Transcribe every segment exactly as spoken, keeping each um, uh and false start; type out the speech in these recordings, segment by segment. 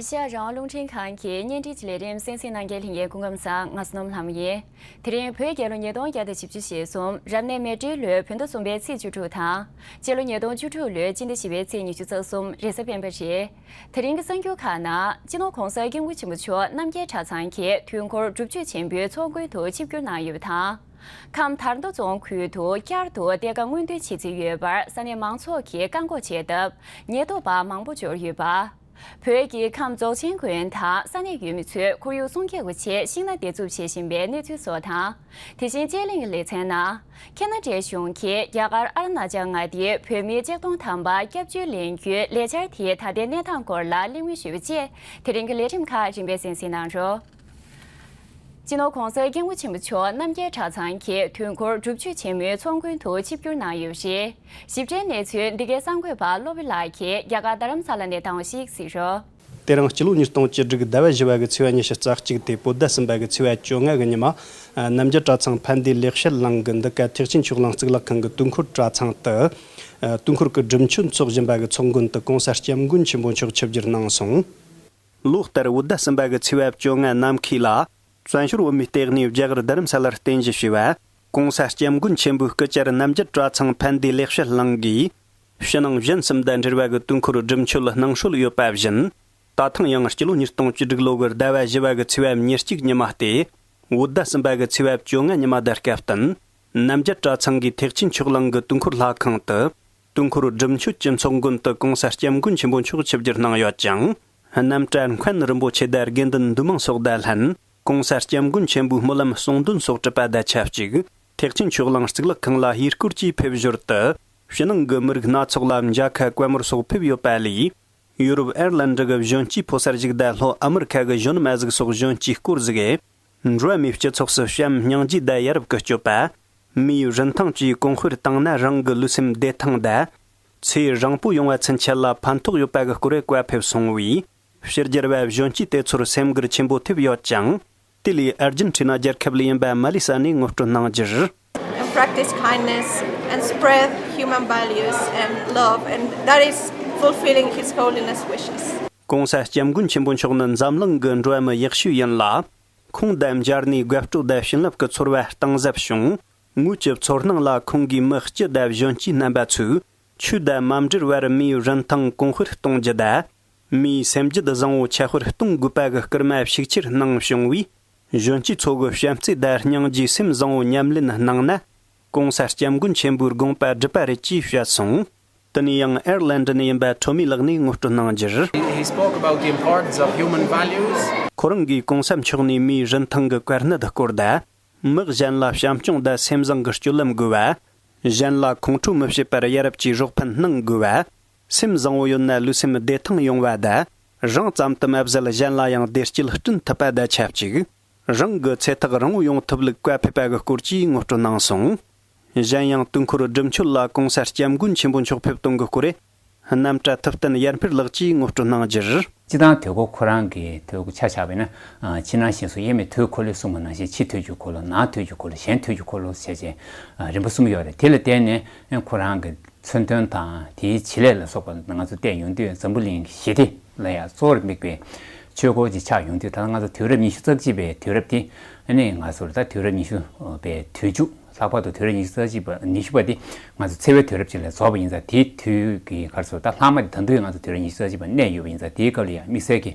ཤར་རང་དབང་རླུང་འཕྲིན་ཁང་གི་བརྙན་འཕྲིན་གྱི་ལས་རིམ་གསན་གཟིགས་གནང་མཁན་ལྷན་རྒྱས་སྐུ་ཁམས་བཟང་། ང་བསོད་ནམས་ལྷ་མོ་ཡིན། དེ་རིང་བོད་རྒྱལ་ལོ་ཉིས་སྟོང་བརྒྱ་དང་བཞི་བཅུ་ཞེ་གསུམ་རབ་གནས་མེ་སྤྲེལ་ལོའི་བོད་ཟླ་གསུམ་པའི་ཚེས་བཅུ་དྲུག་དང་། སྤྱི་ལོ་ཉིས་སྟོང་བཅུ་དྲུག་ལོའི་སྤྱི་ཟླ་བཞི་པའི་ཚེས་ཉི་ཤུ་རྩ་གསུམ་རེས་གཟའ་སྤེན་པ་རེད། དེ་རིང་གི་གསར་འགྱུར་ཁག་ནང་། སྤྱི་ནོར་༧གོང་ས་༧སྐྱབས་མགོན་ཆེན་པོ་མཆོག་རྣམ་རྒྱལ་གྲྭ་ཚང་གི་དུས་འཁོར་སྒྲུབ་མཆོད་ཆེན་པོའི་ཚོགས་མགོན་དུ་ཆིབས་བསྒྱུར་གནང་ཡོད་པ་དང་། ཁམས་དར་མདོ་རྫོང་ཁུལ་དུ་བསྐྱར་དུ་གཏེར་ཁ་སྔོག་འདོན་བྱེད་རྩིས་ཡོད་པར་ས་གནས་མང་ཚོགས་ཀྱིས་བཀག་འགོག་བྱས་སྟབས། ཉེན་རྟོག་པ་མང་པོ་འབྱོར་ཡོད་པ། བོད་ཀྱི་ཁམས་རྫོགས་ཆེན་དགོན་དང་ས་གནས་ཡུལ་མི་ཚོས་ཁོར་ཡུག་སྲུང་སྐྱོབ་ཀྱི་ཆེད་ཤིང་སྣ་འདེབས་འཛུགས་བྱེད་བཞིན་པའི་གནས་ཚུལ་སོགས་དང་། དེ་བཞིན་དཔྱད་གླེང་གི་ལེ་ཚན་ནང་། ཁེ་ན་ཌའི་གཞུང་གིས་རྒྱ་གར་ཨ་རུ་ན་ཅལ་མངའ་སྡེའི་བོད་མི་ཆིག་སྟོང་ཐམ་པ་སྐྱབས་བཅོལ་ལེན་རྒྱུའི་ལས་འཆར་དེའི་ད་ལྟའི་གནས་སྟངས་སྐོར་ལ་གླེང་མོལ་ཞུས་པ་བཅས་དེ་རིང་གི་ལས་རིམ་ཁག་རིམ་པས་གསན་གཟིགས་གནང་རོགས། སྤྱི་ནོར་༧གོང་ས་༧སྐྱབས་མགོན་ཆེན་པོ་མཆོག་རྣམ་རྒྱལ་གྲྭ་ཚང་གི་དུས་འཁོར་སྒྲུབ་མཆོད་ཆེན་མོའི་ཚོགས་མགོན་དུ་ཆིབས་བསྒྱུར་གནང་ཡོད་པ་རེད། ཞིབ་ཕྲའི་གནས་ཚུལ་འདི་གའི་གསར་འགོད་པ་བློ་བྷེ་ལགས་ཀྱིས་རྒྱ་གར་རྡ་རམ་ས་ལ་ནས་བཏང་བ་ཞིག་གཟིགས་རོགས། དེ་རིང་སྤྱི་ལོ་ཉིས་སྟོང་བཅུ་དྲུག་ཟླ་བ་བཞི་པ་གི་ཚེས་པ་ཉི་ཤུ་རྩ་གཅིག་སྟེ་བོད་ཟླ་གསུམ་པ་གི་ཚེས་པ་བཅོ་ལྔ་གི་ཉི་མ། རྣམ་རྒྱལ་གྲྭ་ཚང་ཕན་བདེ་ལེགས་བཤད་གླིང་གི་འདི་ག་ཐེག་ཆེན་ཆོས་གླིང་གཙུག་ལག་ཁང་གི་དུས་འཁོར་གྲྭ་ཚང་དུ། དུས་འཁོར་གྱི་སྒྲུབ་མཆོད་འཚོགས་བཞིན་པ་གི་ཚོགས་མགོན་དུ་༧གོང་ས་༧སྐྱབས་མགོན་ཆེན་པོ་མཆོག་ཆིབས་བསྒྱུར་གནང་སོང་། ལོ་ལྟར་བོད་ཟླ་གསུམ་པ་གི་ཚེས་པ་བཅོ་ལྔ་ནམ་མཁའི་ལ། བཙན་བྱོལ་བོད་མིའི་ལྟེ་གནས་རྒྱ་གར་རྡ་རམ་ས་ལར་རྟེན་གཞི་བྱས་པ། ༧གོང་ས་༧སྐྱབས་མགོན་ཆེན་པོའི་སྐུ་བཅར་རྣམ་རྒྱལ་གྲྭ་ཚང་ཕན་བདེ་ལེགས་བཤད་གླིང་གིས། ཕྱི་ནང་གཞན་གསུམ་དང་འབྲེལ་བ་གི་དུས་འཁོར་སྒྲུབ་མཆོད་གནང་སྲོལ་ཡོད་པ་བཞིན། ད་ཐེངས་ཡང་སྤྱི་ལོ་ཉིས་སྟོང་བཅུ་དྲུག་ལོ་གི་ཟླ་བ་བཞི་པ་གི་ཚེས་པ་ཉེར་གཅིག་ཉི་མ་སྟེ། བོད་ཟླ་གསུམ་པ་གི་ཚེས་པ་བཅོ་ལྔ་ཉི་མ་དང་སྐབས་བསྟུན། རྣམ་རྒྱལ་གྲྭ་ཚང་གི་ཐེག་ཆེན་ཆོས་གླིང་གི་དུས་འཁོར་ལྷ་ཁང་དུ། དུས་འཁོར་སྒྲུབ་མཆོད་ཀྱི་ཚོགས་མགོན་དུ་༧གོང་ས་༧སྐྱབས་མགོན་ཆེན་པོ་མཆོག་ཆིབས་བསྒྱུར་གནང་ཡོད་ཅིང་། རྣམ་གྲྭ་མཁན་རིན་པོ་ཆེ་དང་དགེ་འདུན་འདུས་མང་སོགས་དང་ལྷན། ༧གོང་ས་༧སྐྱབས་མགོན་ཆེན་པོའི་སྨོན་ལམ་གསུང་འདོན་སོགས་གྲུབ་པ་དང་ཆབས་ཅིག་ཐེག་ཆེན་ཆོས་གླིང་གཙུག་ལག་ཁང་ལ་ཡུལ་སྐོར་གྱིས་ཕེབས་ཞོར་དུ། ཕྱི་ནང་གི་མི་རིགས་སྣ་ཚོགས་ལ་མཇལ་ཁ་བཀའ་མོལ་སོགས་ཕེབས་ཡོད་པ་ལས། ཡུ་རོབ་ཨེར་ལན་ཌི་གི་གཞོན་སྐྱེས་ཕོ་གསར་ཞིག་དང་ལྷོ་ཨ་མི་རི་ཁ་གི་གཞོན་ནུ་མ་ཟིག་སོགས་གཞོན་སྐྱེས་སྐོར་ཟིག་གིས། འགྲོ་བ་མིའི་སྤྱི་ཚོགས་སུ་བྱམས་སྙིང་རྗེ་དང་ཡ་རབས་ཀྱི་སྤྱོད་པ། མིའི་རིན་ཐང་བཅས་གོང་སྤེལ་བཏང་ན་རང་གི་ལུས་སེམས་བདེ་ཐང་དང་། ཚེ་རིང་པོ་ཡོང་བ་ཚུན་ཆད་ལ་ཕན་ཐོགས་ཡོད་པ་གི་སྐོར་བཀའ་ཕེབས་སོང་བས། ཕྱི་རྒྱལ་བ་གཞོན་སྐྱེས་དེ་ཚོར་སེམས་འགུལ་ཆེན་པོ་ཐེབས་ཡོད་ཅིང་། དེ་ལས་ཨར་ཇེན་ཁྲི་ན་རྒྱལ་ཁབ་ལས་ཡིན་པ་མ་ལི་ས་ནས་ངོ་སྤྲོད་གནང་རྒྱུར། And practice kindness and spread human values and love, and that is fulfilling His Holiness wishes. ༧གོང་ས་༧སྐྱབས་མགོན་ཆེན་པོ་མཆོག་ནི་འཛམ་གླིང་གི་འགྲོ་བ་མི་ཡག་ཤོས་ཡིན་ལ། ཁོང་དང་མཇལ་ནས་དགའ་སྤྲོ་དང་བྱིན་རླབས་ཀྱི་ཚོར་བ་གཏིང་ཟབ་བྱུང་། ངོས་ཀྱི་ཚོར་སྣང་ལ་ཁོང་གིས་མི་སྐྱ་དང་གཞོན་སྐྱེས་རྣམ་པ་ཚོས། ཆོས་དང་མ་འབྲེལ་བར་མིའི་རིན་ཐང་གོང་སྤེལ་གཏོང་རྒྱུ་དང་། མིའི་སེམས་རྒྱུད་བཟང་བོ་ཁྱབ་སྤེལ་གཏོང་དགོས་པ་གི་སྐུལ་མ་ཤུགས་ཆེར་གནང་བྱུང་བས། གཞོན་སྐྱེས་ཚོ་གི་བྱམས་བརྩེ་དང་སྙིང་རྗེའི་སེམས་བཟང་བོ་ཉམས་ལེན་གནང་ན། ༧གོང་ས་༧སྐྱབས་མགོན་ཆེན་པོའི་དགོངས་པ་འགྲུབ་པ་རེད་ཅེས་བཤད་སོང་། དེ་ནས་ཡང་ཨེར་ལན་ཌི་ནས་ཡིན་པ་ཁྲོ་མི་ལགས་ནས་ངོ་སྤྲོད་གནང་རྒྱུར། He spoke about the importance of human values. ཁོ་རང་གིས་གོང་ས་མཆོག་ནས་མིའི་རིན་ཐང་གི་བཀའ་གནད་སྐོར་དང་། མི་གཞན་ལ་བྱམས་སྐྱོང་དང་སེམས་བཟང་གི་སྤྱོད་ལམ་དགོས་པ། གཞན་ལ་ཁོང་ཁྲོ་མི་བྱེད་པར་ཡ་རབས་ཀྱི་རོགས་ཕན་གནང་དགོས་པ། སེམས་བཟང་བོ་ཡོད་ན་ལུས་སེམས་བདེ་ཐང་ཡོང་བ་དང་། རང་ཙམ་དུ་མ་ཟད་གཞན་ལ་ཡང་བདེ་སྐྱིད་བསྐྲུན་ཐུབ་པ་དང་ཆབས་ཅིག་རང་གི་ཚེ་ཐག་རིང་བོ་ཡོང་ཐུབ་ལུགས་བཀའ་ཕེབས་པ་གི་སྐོར་གྱིས་ངོ་སྤྲོད་གནང་སོང་། གཞན་ཡང་དུས་འཁོར་སྒྲུབ་མཆོད་ལ་གོང་ས་སྐྱབས་མགོན་ཆེན་པོ་མཆོག་ཕེབས་གཏོང་གི་སྐོར། རྣམ་གྲྭ་ཐུབ་བསྟན་ཡར་འཕེལ་ལགས་ཀྱིས་ངོ་སྤྲོད་གནང་རྒྱུར། སྤྱི་བཏང་དུས་འཁོར་ཁོ་རང་གི་དུས་འཁོར་ཆ་བཞག་པ་ཡིན་ན། ཕྱི་ནང་གཞན་སོགས་དབྱེར་མེད་དུས་འཁོར་ལོས་གསུངས་པ་ནང་བཞིན་ཕྱི་དུས་ཀྱི་འཁོར་ལོ། ནང་དུས་ཀྱི་འཁོར་ལོ། གཞན་དུས་ཀྱི་འཁོར་ལོ་ཞེས་བྱས། རིམ་པ་གསུམ་ཡོད་རེད། དེ་ལ་བརྟེན་ནས་ཁོ་རང་གི་མཚོན་དོན་དང་དེའི་བྱེད་ལས་ལ་སོགས་པ་ང་ཚོ་བལྟས་ཡོང་དུས། འཛམ་བུ་གླིང་གི་ཞི་བདེ་ལ་ཡང་གཙོ་བོར་དམིགས་པའི་ཆོས་སྐོར་ཅིག་ཆགས་ཡོང་དུས། ད་ལྟ་ང་ཚོ་དུས་རབས་ཉི་ཤུ་རྩ་གཅིག་པའི་དུས་རབས་དེ། ཨ་ནི་ང་ཚོར་ད་དུས་རབས་ཉི་ཤུ་པའི་དུས་མཇུག་ལྷག་པར་དུ་དུས་རབས་ཉི་ཤུ་རྩ་གཅིག་པ། ཉི་ཤུ་པ་དེ་ང་ཚོ་ཚེས་པའི་དུས་རབས་ཅིག་ལ་རྫོགས་པ་ཡིན་ཙང་། དེའི་དུས་ཀྱི་ག་རེ་ཟེར། ད་ལྷག་མ་དེ་ད་དུང་ང་ཚོ་དུས་རབས་ཉི་ཤུ་རྩ་གཅིག་པ་གནས་ཡོད་པ་ཡིན་ཙང་། དེའི་སྐབས་ལ་ཡང་དམིགས་བསལ་གྱི་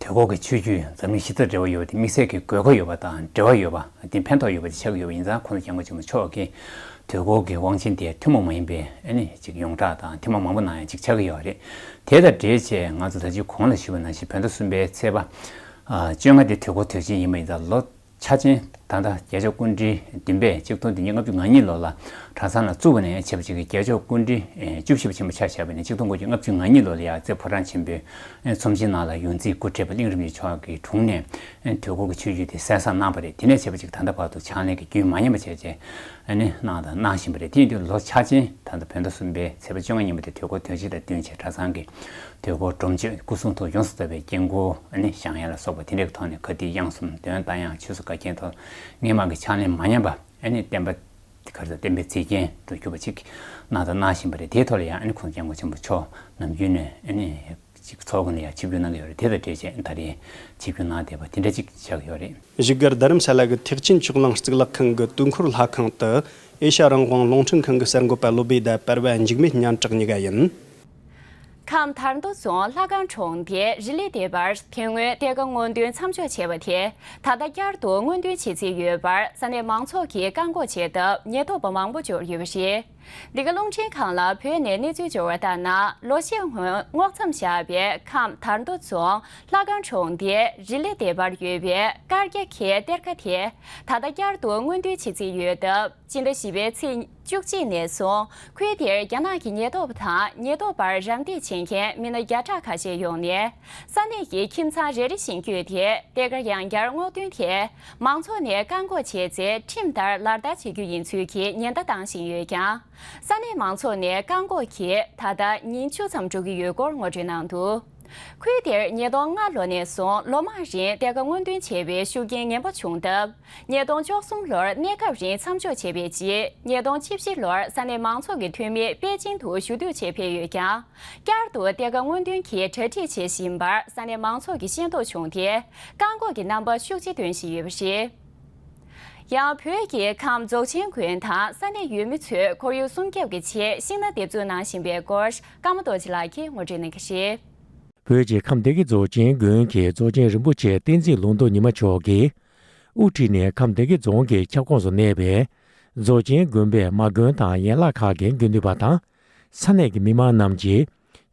དུས་འཁོར་གྱི་ཆོས་བརྒྱུད་འཛམ་གླིང་ཞི་བདེ་འབྲེལ་བ་ཡོད་པ་དེ། དམིགས་བསལ་གྱི་དགོས་མཁོ་ཡོད་པ་དང་འབྲེལ་བ་ཡོད་པ་དེ། ཕན་ཐོགས་ཡོད་པ་དེ་ཆགས་ཀྱི་ཡོད་པ་ཡིན་ཙང་། ཁོང་ཚོ་སྐྱབས་མགོན་ཆེན་པོ་མཆོག་གིས་དུས་འཁོར་གྱི་དབང་ཆེན་དེ་ཐུན་མོང་མ་ཡིན་པའི་ཨ་ནི་ཅིག་ཡོངས་གྲགས་དང་ཐེངས་མ་མང་པོ་ནང་ཡང་ཅིག་ཆགས་ཀྱི་ཡོད་རེད། དེ་དང་འབྲེལ་བྱས་ང་ཚོ་ད་ཅི་གོང་ལ་ཞུས་པ་ནང་བཞིན་བོད་ཟླ་གསུམ་པའི་ཚེས་པ་ཨ་བཅོ་ལྔ་དེ་དུས་འཁོར་དུས་ཆེན་ཡིན་པ་ཡིན་ཙང་། ལོ་འཆར་ཅན་ད་ལྟ་རྒྱལ་མཆོག་སྐུ་ཕྲེང་བདུན་པས་ཆིག་སྟོང་བདུན་བརྒྱ་ལྔ་བཅུ་ང་གཉིས་ལོ་ལ་གྲྭ་ཚང་ལ་བཙུགས་པ་ནས་བྱས་པ་ཅིག་གི། རྒྱལ་མཆོག་སྐུ་ཕྲེང་བཅུ་བཞི་པ་ཆེན་པོ་ཆ་བཞག་པ་ཡིན་ན་ཆིག་སྟོང་དགུ་བརྒྱ་ལྔ་བཅུ་ང་གཉིས་ལོ་ལ་ཡང་རྩེ་ཕོ་བྲང་ཆེན་པོའི་ཚོམས་ཆེན་ནང་ལ་ཡོངས་འཛིན་སྐུ་བགྲེས་པ་གླིང་རིན་པོ་ཆེ་མཆོག་གི་དྲུང་ནས་དུས་འཁོར་གྱི་ཆོས་བརྒྱུད་དེ་གསན་བསམ་གནང་བ་རེད། དེ་ནས་བྱས་པ་ཅིག་ད་ལྟ་བར་དུ་ཕྱག་ལེན་གྱི་རྒྱུན་མ་ཉམས་པ་བྱས་བྱས་ཨ་ནི་གནང་དང་གནང་བཞིན་པ་རེད། དེ་ཡིན་དུས་ལོ་འཆར་ཅན་ད་ལྟ་བོད་ཟླ་གསུམ་པའི་ཚེས་པ་བཅོ་ལྔ་ཉིན་མོ་དེ་དུས་འཁོར་དུས་ཆེན་དང་བསྟུན་བྱས་གྲྭ་ཚང་གི་དུས་འཁོར་སྒྲུབ་མཆོད། སྐུ་གསུང་ཐུགས་ཡོངས་སུ་དག་པའི་དཀྱིལ་འཁོར་ཨ་ནི་བཞེངས་ཡ་ལ་སོགས་པ་དེ་འདྲའི་ཐོག་ནས་ག་དུས་དབྱངས་གསུམ་འདོན་རྟ་དབྱངས་ཆོས་སྲུང་ག་རྐྱེན་ཐོག་སྔས་མ་གི་ཕྱག་ལེན་མ་ཉམས་པ་ཨ་ནི་བསྟན་པ་ག་རེ་ཟེར། བསྟན་པའི་གཙིགས་རྒྱན་དུ་གྱུར་པ་ཅིག་གནང་དང་གནང་བཞིན་པ་རེད། དེའི་ཐོག་ལ་ཡང་ཨ་ནི་ཁོང་སྐྱབས་མགོན་ཆེན་པོ་མཆོག་ནམ་རྒྱུན་ནས་ཨ་ནི་ ཅིག་ཚོགས་ཁང་ནས་ཡང་ཆིབས་བསྒྱུར་གནང་གི་ཡོད་རེད། དེ་དང་འབྲེལ་བྱས་ད་རིང་ཆིབས་བསྒྱུར་གནང་བསྡད་པ་དེ་འདྲ་ཅིག་ཆགས་ཀྱི་ཡོད་རེད། བཞུགས་སྒར་རྡ་རམ་ས་ལ་གི་ཐེག་ཆེན་ཆོས་གླིང་གཙུག་ལག་ཁང་གི་དུས་འཁོར་ལྷ་ཁང་དུ་ཨེ་ཤ་རང་དབང་རླུང་འཕྲིན་ཁང་གི་གསར་འགོད་པ་བློ་བྷེ་དང་པར་པ་འཇིགས་མེད་སྙན་གྲགས་གཉིས་ཀ་ཡིན། ཁམས་དར་མདོ་རྫོང་ལྷ་ཁང་གྲོང་སྡེའི་རི་ལི་སྡེ་བར་དེ་སྔོན་གཏེར་ཁ་སྔོག་འདོན་མཚམས་འཇོག་བྱས་པ་དེ་ད་ལྟ་བསྐྱར་དུ་སྔོག་འདོན་བྱེད་རྩིས་ཡོད་པར་ས་གནས་མང་ཚོགས་ཀྱིས་བཀག་འགོག་བྱས་སྟབས་ཉེན་རྟོག་པ་མང་པོ་འབྱོར་ཡོད་པ་རེད། འདི་ག་རླུང་འཕྲིན་ཁང་ལ་བོད་ནས་གནས་ཚུལ་འབྱོར་བ་ལྟར་ན། ལོ་ཤས་སྔོན་སྔོག་མཚམས་བཞག་པའི་ཁམས་དར་མདོ་རྫོང་ལྷ་ཁང་གྲོང་སྡེའི་རི་ལི་སྡེ་བར་ཡོད་པའི་སྐར་རྒྱ་གའི་གཏེར་ཁ་དེ་ད་ལྟ་བསྐྱར་དུ་སྔོག་འདོན་བྱེད་རྩིས་ཡོད་སྟབས། སྤྱི་ཟླ་བཞི་པའི་ཚེས་བཅུ་གཅིག་ནས་བཟུང་ཁུལ་དེར་རྒྱ་ནག་གི་ཉེན་རྟོག་པ་དང་ཉེན་རྟོག་པར་རམ་འདེགས་བྱེད་མཁན་མི་སྣ་བརྒྱ་ཕྲག་ཁ་ཤས་ཡོང་ནས། ས་གནས་ཀྱི་ཁྱིམ་ཚང་རེ་རེ་བཞིན་བསྐྱོད་དེ་གཏེར་ཁ་ཡང་བསྐྱར་སྔོག་འདོན་དེ་མང་ཚོགས་ནས་བཀག་འགོག་བྱས་ཚེ་ཁྲིམས་ལྟར་ལག་བསྟར་བྱེད་རྒྱུ་ཡིན་ཚུལ་གྱི་ཉེན་བརྡ་བཏང་བཞིན་ཡོད་ཀྱང་། ས་གནས་མང་ཚོགས་ནས་བཀག་འགོག་གིས་ད་ལྟ་ཉིན་བཅུ་ཙམ་འགྲོ་གི་ཡོད་སྐོར་ངོ་སྤྲོད་གནང་འདུག་ཁུལ་དེར་ཉིས་སྟོང་ལྔ་ལོ་ནས་བཟུང་ལོ་མང་རིང་གཏེར་ཁ་སྔོག་འདོན་བྱས་པའི་ཤུགས་རྐྱེན་ངན་པ་བྱུང་སྟབས། ཉིས་སྟོང་བཅུ་གསུམ་ལོར་གནས་སྐབས་རིང་མཚམས་འཇོག་བྱས་པའི་རྗེས། ཉིས་སྟོང་བཅུ་བཞི་ལོར་ས་གནས་མང་ཚོགས་ཀྱི་འཐུས་མི་པེ་ཅིང་དུ་ཞུ་གཏུག་བྱེད་ཕེབས་ཡོད་ཀྱང་། བསྐྱར་དུ་གཏེར་ཁ་སྔོག་འདོན་གྱི་གྲ་སྒྲིག་བྱེད་བཞིན་པར་ས་གནས་མང་ཚོགས་ཀྱིས་ཤེས་རྟོགས་བྱུང་སྟེ། བཀག་འགོག་གི་རྣམ་པ་ཤུགས་ཆེ་སྟོན་བཞིན་ཡོད་པ་རེད། ཡང་བོད་ཀྱི་ཁམས་རྫོགས་ཆེན་དགོན་དང་ས་གནས་ཡུལ་མི་ཚོས་ཁོར་ཡུག་སྲུང་སྐྱོབ་ཀྱི་ཆེད་ཤིང་སྣ་འདེབས་འཛུགས་གནང་བཞིན་པའི་སྐོར་ཀརྨ་རྡོ་རྗེ་ལགས་ཀྱིས་ངོ་སྤྲོད་གནང་གི་རེད། བོད་ཀྱི་ཁམས་སྡེ་དགེ་རྫོགས་ཆེན་དགོན་གྱི་རྫོགས་ཆེན་རིན་པོ་ཆེ་བསྟན་འཛིན་ལུང་རྟོགས་ཉི་མ་མཆོག་གིས་དབུ་ཁྲིད་ནས་ཁམས་སྡེ་དགེ་རྫོང་གི་ཁྱབ་ཁོངས་སུ་གནས་པའི་རྫོགས་ཆེན་དགོན་པའི་མ་དགོན་དང་ཡན་ལག་ཁག་གི་དགེ་འདུན་པ་དང་ས་གནས་ཀྱི་མི་མང་རྣམས་ཀྱིས་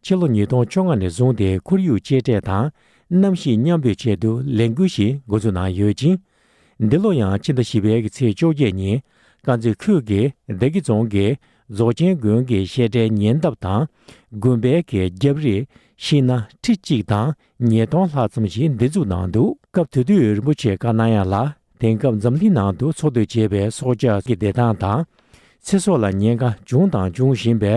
ཕྱི་ལོ་ཉིས་སྟོང་བཅོ་ལྔ་ནས་བཟུང་སྟེ་ཁོར་ཡུག་གཅེས་སྤྲས་དང་གནམ་གཤིས་མཉམ་སྤྱོད་ཆེད་དུ་ལས་འགུལ་ཞིག་འགོ་འཛུགས་གནང་ཡོད་ཅིང་། འདི་ལོ་ཡང་ཕྱི་ཟླ་བཞི་པའི་ཚེས་བཅོ་བརྒྱད་ཉིན་དཀར་མཛེས་ཁུལ་གྱི་སྡེ་དགེ་རྫོང་གི་རྫོགས་ཆེན་དགོན་གྱི་བཤད་གྲྭའི་ཉེ་འདབས་དང་དགོན་པའི་གི་རྒྱབ་རི་ཤིང་སྣ་ཁྲི་གཅིག་དང་ཉིས་སྟོང་ལྷག་ཙམ་ཞིག་འདེབས་འཛུགས་གནང་འདུག་སྐབས་དེ་དུས་རིན་པོ་ཆེ་བཀའ་གནང་ཡ་ལ་དེང་སྐབས་འཛམ་གླིང་ནང་དུ་འཚོ་སྡོད་བྱེད་པའི་སྲོག་ཆགས་ཀྱི་བདེ་ཐང་དང་ཚེ་སྲོག་ལ་ཉེན་ཁ་བྱུང་དང་འབྱུང་བཞིན་པའི་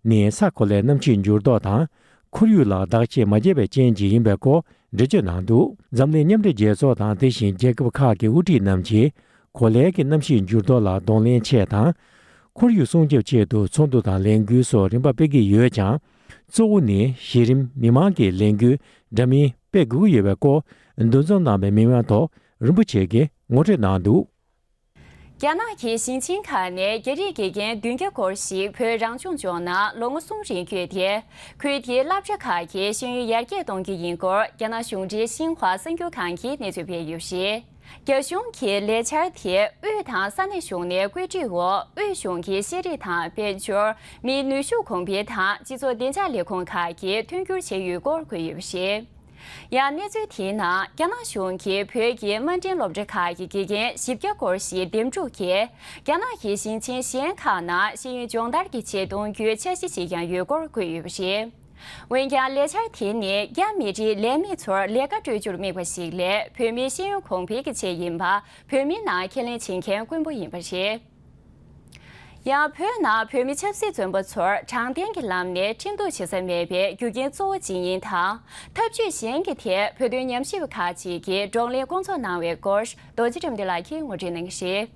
ནི་ས་གོ་ལའི་གནམ་གཤིས་འགྱུར་ལྡོག་དང་ཁོར་ཡུག་ལ་བདག་གཅེས་མ་བྱས་པའི་རྐྱེན་གྱིས་ཡིན་པའི་སྐོར་འགྲེལ་བརྗོད་གནང་འདུག་འཛམ་གླིང་མཉམ་འབྲེལ་རྒྱལ་ཚོགས་དང་དེ་བཞིན་རྒྱལ་ཁབ་ཁག་གི་དབུ་ཁྲིད་རྣམས་ཀྱིས་གོ་ལའི་གི་གནམ་གཤིས་འགྱུར་ལྡོག་ལ་གདོང་ལེན་ཆེད་དང་། ཁོར་ཡུག་སྲུང་སྐྱོབ་ཆེད་དུ་ཚོགས་འདུ་དང་ལས་འགུལ་སོགས་རིམ་པ་སྤེལ་གྱི་ཡོད་ཀྱང་། གཙོ་བོ་ནི་གཞི་རིམ་མི་མང་གི་ལས་འགུལ་འདྲ་མིན་སྤེལ་དགོས་ཀྱི་ཡོད་པའི་སྐོར་འདུ་འཛོམས་གནང་པའི་མི་མང་ཐོག་རིན་པོ་ཆེ་གིས་ངོ་སྤྲོད་གནང་འདུག་རྒྱ་ནག་གི་ཞིང་ཆེན་ཁག་ནས་རྒྱ་རིགས་དགེ་རྒན་བདུན་བརྒྱ་སྐོར་ཞིག་བོད་རང་སྐྱོང་ལྗོངས་ནང་ལོ་ངོ་གསུམ་རིང་བསྐྱོད་དེ། ཁུལ་དེའི་སློབ་གྲྭ་ཁག་གི་ཤེས་ཡོན་ཡར་རྒྱས་གཏོང་རྒྱུ་ཡིན་སྐོར་རྒྱ་ནག་གཞུང་འབྲེལ་ཤིན་ཧྭ་གསར་འགྱུར་ཁང་གིས་གནས་ཚུལ་སྤེལ་ཡོད་པ་རེད། རྒྱ་གཞུང་གི་ལས་འཆར་དེ་དབུས་དང་ས་གནས་གཞུང་ནས་བཀོད་སྒྲིག་འོག་དབུས་གཞུང་གི་ཤེས་རིག་དང་དཔལ་འབྱོར། མིའི་ནུས་ཤུགས་གོང་འཕེལ་དང་སྤྱི་ཚོགས་བདེ་འཇགས་ལས་ཁུངས་ཁག་གིས་མཐུན་འགྱུར་བྱས་ཡོད་སྐོར་འཁོད་ཡོད་པ་རེད། ཡང་གནས་ཚུལ་དེའི་ནང་རྒྱ་ནག་གཞུང་གིས་བོད་ཀྱི་དམའ་འབྲིང་སློབ་གྲྭ་ཁག་གི་དགེ་རྒན་བཞི་བརྒྱ་སྐོར་ཞིག་འདེམས་སྒྲུག་གིས་རྒྱ་ནག་གི་ཞིང་ཆེན་གཞན་ཁག་ནང་ཤེས་ཡོན་སྦྱོང་བརྡར་གྱི་ཆེད་གཏོང་རྒྱུའི་འཆར་གཞི་ཞིག་ཀྱང་ཡོད་སྐོར་འཁོད་ཡོད་པ་རེད། འོན་ཀྱང་ལས་འཆར་དེ་ནི་རྒྱ་མི་རིགས་ལས་མེད་ཚོར་ལས་ཀ་སྤྲོད་རྒྱུར་དམིགས་པ་ཞིག་ལས་བོད་མིའི་ཤེས་ཡོན་གོང་འཕེལ་གྱི་ཆེད་ཡིན་པ་བོད་མིའི་ནང་ཁས་ལེན་བྱེད་མཁན་དཀོན་པོ་ཡིན་པ་རེད། ཡང་བོད་ནང་བོད་མི་ཆབ་སྲིད་བཙོན་པ་ཚོར་དྲང་བདེན་གྱི་ལམ་ནས་ཁྲིམས་གཏུག་བྱེད་ས་མེད་པའི་རྒྱུ་རྐྱེན་གཙོ་བོ་ཇི་ཡིན་དང་། ཐབས་ཇུས་གཞན་གྱི་ཐད་བོད་དོན་ཉམས་ཞིབ་པ་ཁག་ཅིག་གིས་བགྲོ་གླེང་བསྐོང་ཚོགས་གནང་བའི་སྐོར་རྡོ་རྗེ་དགྲ་འདུལ་ལགས་ཀྱིས་ངོ་སྤྲོད་གནང་གི་རེད།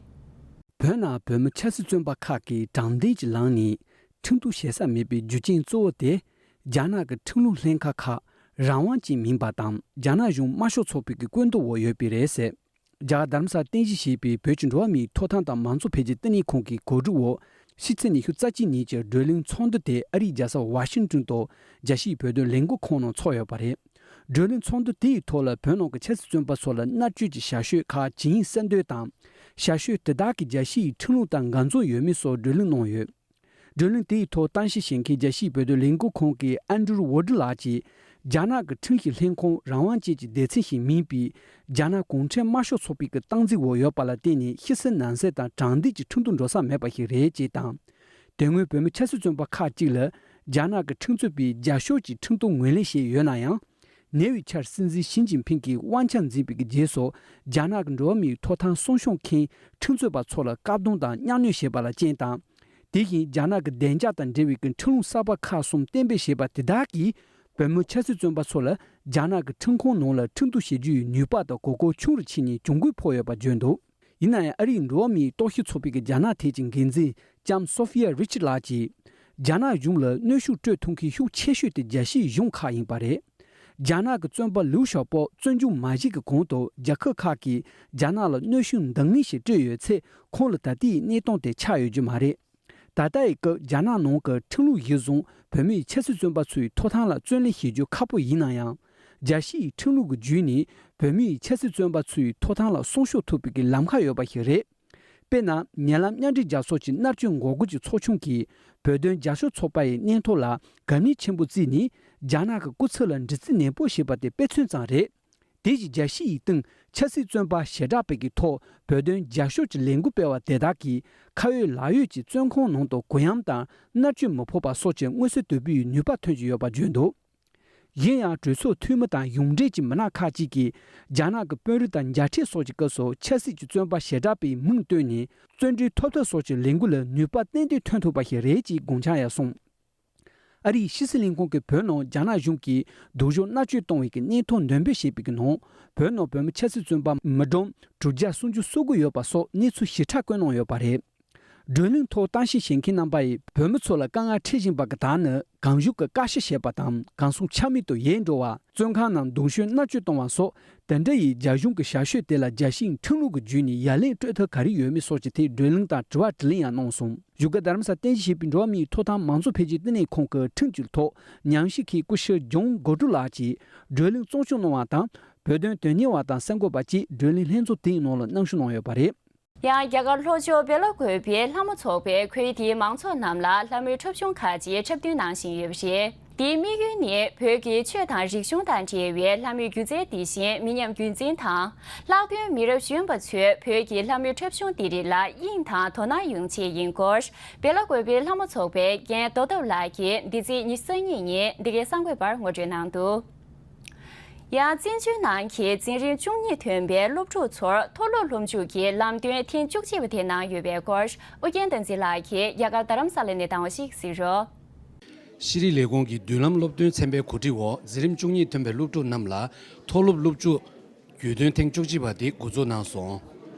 བོད་ནང་བོད་མི་ཆབ་སྲིད་བཙོན་པ་ཁག་གིས་དྲང་བདེན་གྱི་ལམ་ནས་ཁྲིམས་གཏུག་བྱེད་ས་མེད་པའི་རྒྱུ་རྐྱེན་གཙོ་བོ་དེ། རྒྱ་ནག་གི་ཁྲིམས་ལུགས་ལྷན་ཁག་ཁག་རང་དབང་ཅན་མིན་པ་དང་། རྒྱ་ནག་གཞུང་དམར་ཤོག་ཚོགས་པའི་གི་བཀོད་འདོམས་འོག་ཡོད་པས་རེད་ཟེར། རྒྱ་གར་རྡ་རམ་ས་ལར་རྟེན་གཞི་བྱས་པའི་བོད་ཀྱི་འགྲོ་བ་མིའི་ཐོབ་ཐང་དང་མང་གཙོ་འཕེལ་རྒྱས་ལྟེ་གནས་ཁང་གི་གོ་སྒྲིག་འོག་ཕྱི་ཚེས་ཉི་ཤུ་རྩ་གཅིག་ཉིན་གྱི་བགྲོ་གླེང་ཚོགས་འདུ་དེ་ཨ་རིའི་རྒྱལ་ས་ཝ་ཤིང་ཏོན་དུ་རྒྱལ་སྤྱིའི་བོད་དོན་ལས་འགུལ་ཁང་ནང་ཚོགས་ཡོད་པ་རེད། བགྲོ་གླེང་ཚོགས་འདུ་དེ་ཡི་ཐོག་ལ་བོད་ནང་གི་ཆབ་སྲིད་བཙོན་པ་ཚོ་ལ་མནར་གཅོད་ཀྱི་བྱ་སྤྱོད་ཁག་ཇི་ཡིན་གསལ་འདོན་དང་། བྱ་སྤྱོད་དེ་དག་གིས་རྒྱལ་སྤྱིའི་ཁྲིམས་ལུགས་དང་འགལ་འཛོམས་ཡོད་མེད་སོགས་བགྲོ་གླེང་གནང་ཡོད། བགྲོ་གླེང་དེའི་ཐོག་གཏམ་བཤད་བྱེད་མཁན་རྒྱལ་སྤྱིའི་བོད་དོན་ལས་འགུལ་ཁང་གི་ཨན་ཌྲུ་ཝོ་ཌི་ལགས་ཀྱིས། རྒྱ་ནག་གི་ཁྲིམས་ཀྱི་ལྷན་ཁང་རང་དབང་ཅན་གྱི་སྡེ་ཚན་ཞིག་མིན་པའི། རྒྱ་ནག་གུང་ཁྲན་དམར་ཤོག་ཚོགས་པའི་གི་སྟངས་འཛིན་འོག་ཡོད་པ་ལ་བརྟེན་ནས་ཤི་གསོན་ན་གསོན་དང་དྲང་བདེན་གྱི་ཁྲིམས་གཏུག་འགྲོ་ས་མེད་པ་ཞིག་རེད་ཅེས་དང་། དེ་སྔོན་བོད་མི་ཆབ་སྲིད་བཙོན་པ་ཁག་ཅིག་ལ་རྒྱ་ནག་གི་ཁྲིམས་རྩོད་པས་རྒྱ་ཤོག་ཅིག་ཁྲིམས་གཏུག་ངོས་ལེན་བྱས་ཡོད་ན་ཡང་། ཉེ་བའི་ཆར་སྲིད་འཛིན་ཞི་ཅིན་ཕིང་གིས་དབང་ཆ་འཛིན་པའི་རྗེས་སུ་རྒྱ་ནག་གི་འགྲོ་བ་མིའི་ཐོབ་ཐང་སྲུང་སྐྱོང་མཁན་ཁྲིམས་རྩོད་པ་ཚོ་ལ་བཀག་སྡོམ་དང་གཉའ་གནོན་བྱས་པ་ལ་རྐྱེན་དང་། དེ་བཞིན་རྒྱ་ནག་གི་བདེ་འཇགས་དང་འབྲེལ་བའི་ཁྲིམས་ལུགས་གསར་པ་ཁག་གསུམ་གཏན་འབེབས་བྱས་པ་དེ་དག་གིས་བོད་མི་ཆབ་སྲིད་བཙོན་པ་ཚོ་ལ་རྒྱ་ནག་གི་ཁྲིམས་ཁང་ནང་ལ་ཁྲིམས་གཏུག་བྱེད་རྒྱུའི་ནུས་པ་དང་གོ་སྐབས་ཆུང་རུ་ཕྱིན་ནས་གྱོང་གུན་ཕོག་ཡོད་པ་བརྗོད་འདུག་ཡིན་ན་ཡང་ཨ་རིའི་འགྲོ་བ་མིའི་རྟོག་ཞིབ་ཚོགས་པའི་རྒྱ་ནག་ཐད་ཀྱི་འགན་འཛིན་ལྕམ་སོ་ཧྥི་ཡ་རི་ཆར་ལགས་ཀྱིས། རྒྱ་ནག་གཞུང་ལ་གནོན་ཤུགས་སྤྲོད་ཐུབ་མཁན་ཤུགས་ཆེ་ཤོས་དེ་རྒྱལ་སྤྱིའི་གཞུང་ཁག་ཡིན་པ་རེད། རྒྱ་ནག་གི་བཙོན་པ་ལིའུ་ཞའོ་པོ་བཙོན་འཇུག་མ་བྱས་ཀྱི་གོང་དུ་རྒྱལ་ཁབ་ཁག་གིས་རྒྱ་ནག་ལ་གནོན་ཤུགས་འདང་ངེས་ཤིག་སྤྲོད་ཡོད་ཚེ་ཁོང་ལ་ད་ལྟའི་གནས་སྟངས་དེ་ཆགས་ཡོད་རྒྱུ་མ་རེད། ད་ལྟའི་སྐབས་རྒྱ་ནག་ནང་གི་ཁྲིམས་ལུགས་གཞིར་བཟུང་བོད་མིའི་ཆབ་སྲིད་བཙོན་པ་ཚོའི་ཐོབ་ཐང་ལ་བརྩོན་ལེན་བྱེད་རྒྱུ་ཁག་པོ་ཡིན་ན་ཡང་། རྒྱལ་སྤྱིའི་ཁྲིམས་ལུགས་ཀྱི་བརྒྱུད་ནས་བོད་མིའི་ཆབ་སྲིད་བཙོན་པ་ཚོའི་ཐོབ་ཐང་ལ་སྲུང་སྐྱོབ་ཐུབ་པའི་ལམ་ཁ་ཡོད་པ་ཞིག་རེད། དཔེར་ན། ཉེ་ལམ་མཉམ་འབྲེལ་རྒྱལ་ཚོགས་ཀྱི་མནར་གཅོད་འགོག་རྒོལ་གྱི་ཚོགས་ཆུང་གིས་བོད་དོན་རྒྱབ་སྐྱོར་ཚོགས་པ་ཡི་སྙན་ཐོ་ལ་དགའ་མོས་ཆེན་པོ་བརྩིས་ནས་རྒྱ་ནག་གི་སྐུ་ཚབ་ལ་འདྲི་རྩད་ནན་པོ་བྱས་པ་དེ་དཔེ་མཚོན་ཙམ་རེད། དེ་བཞིན་རྒྱལ་སྤྱི་ཡི་སྟེང་ཆབ་སྲིད་བཙོན་པ་ཞེ་དྲག་པའི་གི་ཐོག་བོད་དོན་རྒྱབ་སྐྱོར་གྱི་ལས་འགུལ་སྤེལ་བ་དེ་དག་གིས་ཁ་ཡོད་ལག་ཡོད་ཀྱི་བཙོན་ཁང་ནང་དུ་གུ་ཡངས་དང་མནར་གཅོད་མི་ཕོག་པ་སོགས་ཀྱི་མངོན་གསལ་དོད་པོའི་ནུས་པ་ཐོན་གྱི་ཡོད་པ་བརྗོད་འདུག་ཡིན་ཡང་གྲོས་ཚོགས་འཐུས་མི་དང་གཞུང་འབྲེལ་གྱི་མི་སྣ་ཁག་ཅིག་གིས་རྒྱ་ནག་གི་དཔོན་རིགས་དང་མཇལ་འཕྲད་སོགས་ཀྱི་སྐབས་སུ་ཆབ་སྲིད་ཀྱི་བཙོན་པ་ཞེ་དྲག་པའི་མིང་བཏོན་ནས་བཙོན་གྲོལ་ཐོབ་ཐབས་སོགས་ཀྱི་ལས་འགུལ་ལ་ནུས་པ་ཏན་ཏན་ཐོན་ཐུབ་པ་ཞིག་རེད་ཅེས་དགོངས་འཆར་ཡང་གསུངས། ཨ་རིའི་ཕྱི་སྲིད་ལས་ཁུངས་ཀྱིས་བོད་ནང་རྒྱ་ནག་གཞུང་གིས་སྡུག་སྦྱོང་མནར་གཅོད་གཏོང་བའི་གི་སྙན་ཐོ་འདོན་སྤེལ་བྱས་པའི་གི་ནང་། བོད་ནང་བོད་མི་ཆབ་སྲིད་བཙོན་པ་མི་གྲངས་དྲུག་བརྒྱ་སུམ་ཅུ་སོ་དགུ་ཡོད་པ་སོགས་གནས་ཚུལ་ཞིབ་ཕྲ་བཀོད་གནང་ཡོད་པ་རེད། བགྲོ་གླེང་ཐོག་གཏམ་བཤད་བྱེད་མཁན་རྣམ་པ་ཡིས་བོད་མི་ཚོ་ལ་དཀའ་ངལ་འཕྲད་བཞིན་པ་གི་དག་ནི་གང་བྱུང་གི་བཀའ་ཤི་བྱེད་པ་དང་གང་སོང་ཆ་མེད་དུ་ཡལ་འགྲོ་བ། བཙོན་ཁང་ནང་སྡུག་སྦྱོང་མནར་གཅོད་གཏོང་བ་སོགས་དེ་འདྲ་ཡི་རྒྱ་གཞུང་གི་བྱ་སྤྱོད་དེ་ལ་རྒྱལ་སྤྱིའི་ཁྲིམས་ལུགས་ཀྱི་བརྒྱུད་ནས་ཡ་ལན་སྤྲོད་ཐབས་ག་རེ་ཡོད་མེད་སོགས་ཀྱི་ཐད་བགྲོ་གླེང་དང་དྲི་བ་དྲིས་ལན་ཡང་གནང་སོང་། བཞུགས་སྒར་རྡ་རམ་ས་རྟེན་གཞི་བྱས་པའི་འགྲོ་བ་མིའི་ཐོབ་ཐང་མང་གཙོ་འཕེལ་རྒྱས་ལྟེ་གནས་ཁང་གི་ཁྲིམས་ཀྱི་ཐོག་ཉམས་ཞིབ་མཁན་སྐུ་ཞབས་ཇོན་གོ་ཀྲུ་ལགས་ཀྱིས་བགྲོ་གླེང་གཙོ་སྐྱོང་གནང་བ་དང་། བོད་དོན་དོན་གཉེར་བ་དང་གསར་འགོད་པ་བཅས་བགྲོ་གླེང་ལྷན་ཚོགས་དེའི་ནང་ལ་གནང་ཞུ་གནང་ཡོད་པ་རེད། ཡང་རྒྱ་གར་ལྷོ་ཕྱོགས་སྦེལ་ཀོབ་པའི་ལྷ་མོ་ཚོགས་པས་ཁུལ་དེའི་མང་ཚོགས་རྣམས་ལ་ལྷ་མོའི་འཁྲབ་གཞུང་ཁག་ཅིག་འཁྲབ་སྟོན་གནང་བཞིན་ཡོད་པ་རེད། དེའི་དམིགས་ཡུལ་ནི་བོད་ཀྱི་ཆོས་དང་རིག་གཞུང་དང་འབྲེལ་བའི་ལྷ་མོའི་སྒྱུ་རྩལ་དེ་བཞིན་མི་ཉམས་རྒྱུན་འཛིན་དང་། ལྷག་དོན་མི་རབས་གཞོན་པ་ཚོས་བོད་ཀྱི་ལྷ་མོའི་འཁྲབ་གཞུང་འདི་རིགས་ལ་དབྱིངས་དང་དོ་སྣང་ཡོང་ཆེད་ཡིན་སྐོར། སྦེལ་ཀོབ་པའི་ལྷ་མོ་ཚོགས་པའི་རྒན་རྡོ་ཐབ་ལགས་ཀྱིས་འདི་ཚེས་ཉི་ཤུ་རྩ་གཉིས་ཉིན་འདི་གའི་གསར་འགོད་པར་ངོ་སྤྲོད་གནང་འདུག་ཡང་བཙན་བྱོལ་ནང་གི་འཛིན་རིམ་བཅུ་གཉིས་ཐོན་པའི་སློབ་ཕྲུག་ཚོར་མཐོ་སློབ་སློབ་འཇུག་གི་ལམ་སྟོན་ཐེངས་བཅུ་གཅིག་པ་དེ་གནང་ཡོད་པའི་སྐོར་ཨུ་རྒྱན་བསྟན་འཛིན་ལགས་ཀྱིས་རྒྱ་གར་རྡ་རམ་ས་ལ་ནས་བཏང་བ་ཞིག་གཟིགས་རོགས། ཤེས་རིག་ལས་ཁུངས་ཀྱི་མདུན་ལམ་སློབ་སྟོན་ཚན་པའི་གོ་སྒྲིག་འོག་འཛིན་རིམ་བཅུ་གཉིས་ཐོན་པའི་སློབ་ཕྲུག་རྣམས་ལ་མཐོ་སློབ་སློབ་འཇུག་རྒྱུས་སྟོན་ཐེངས་བཅུ་གཅིག་པ་དེ་འགོ་འཛུགས་གནང་སོང་།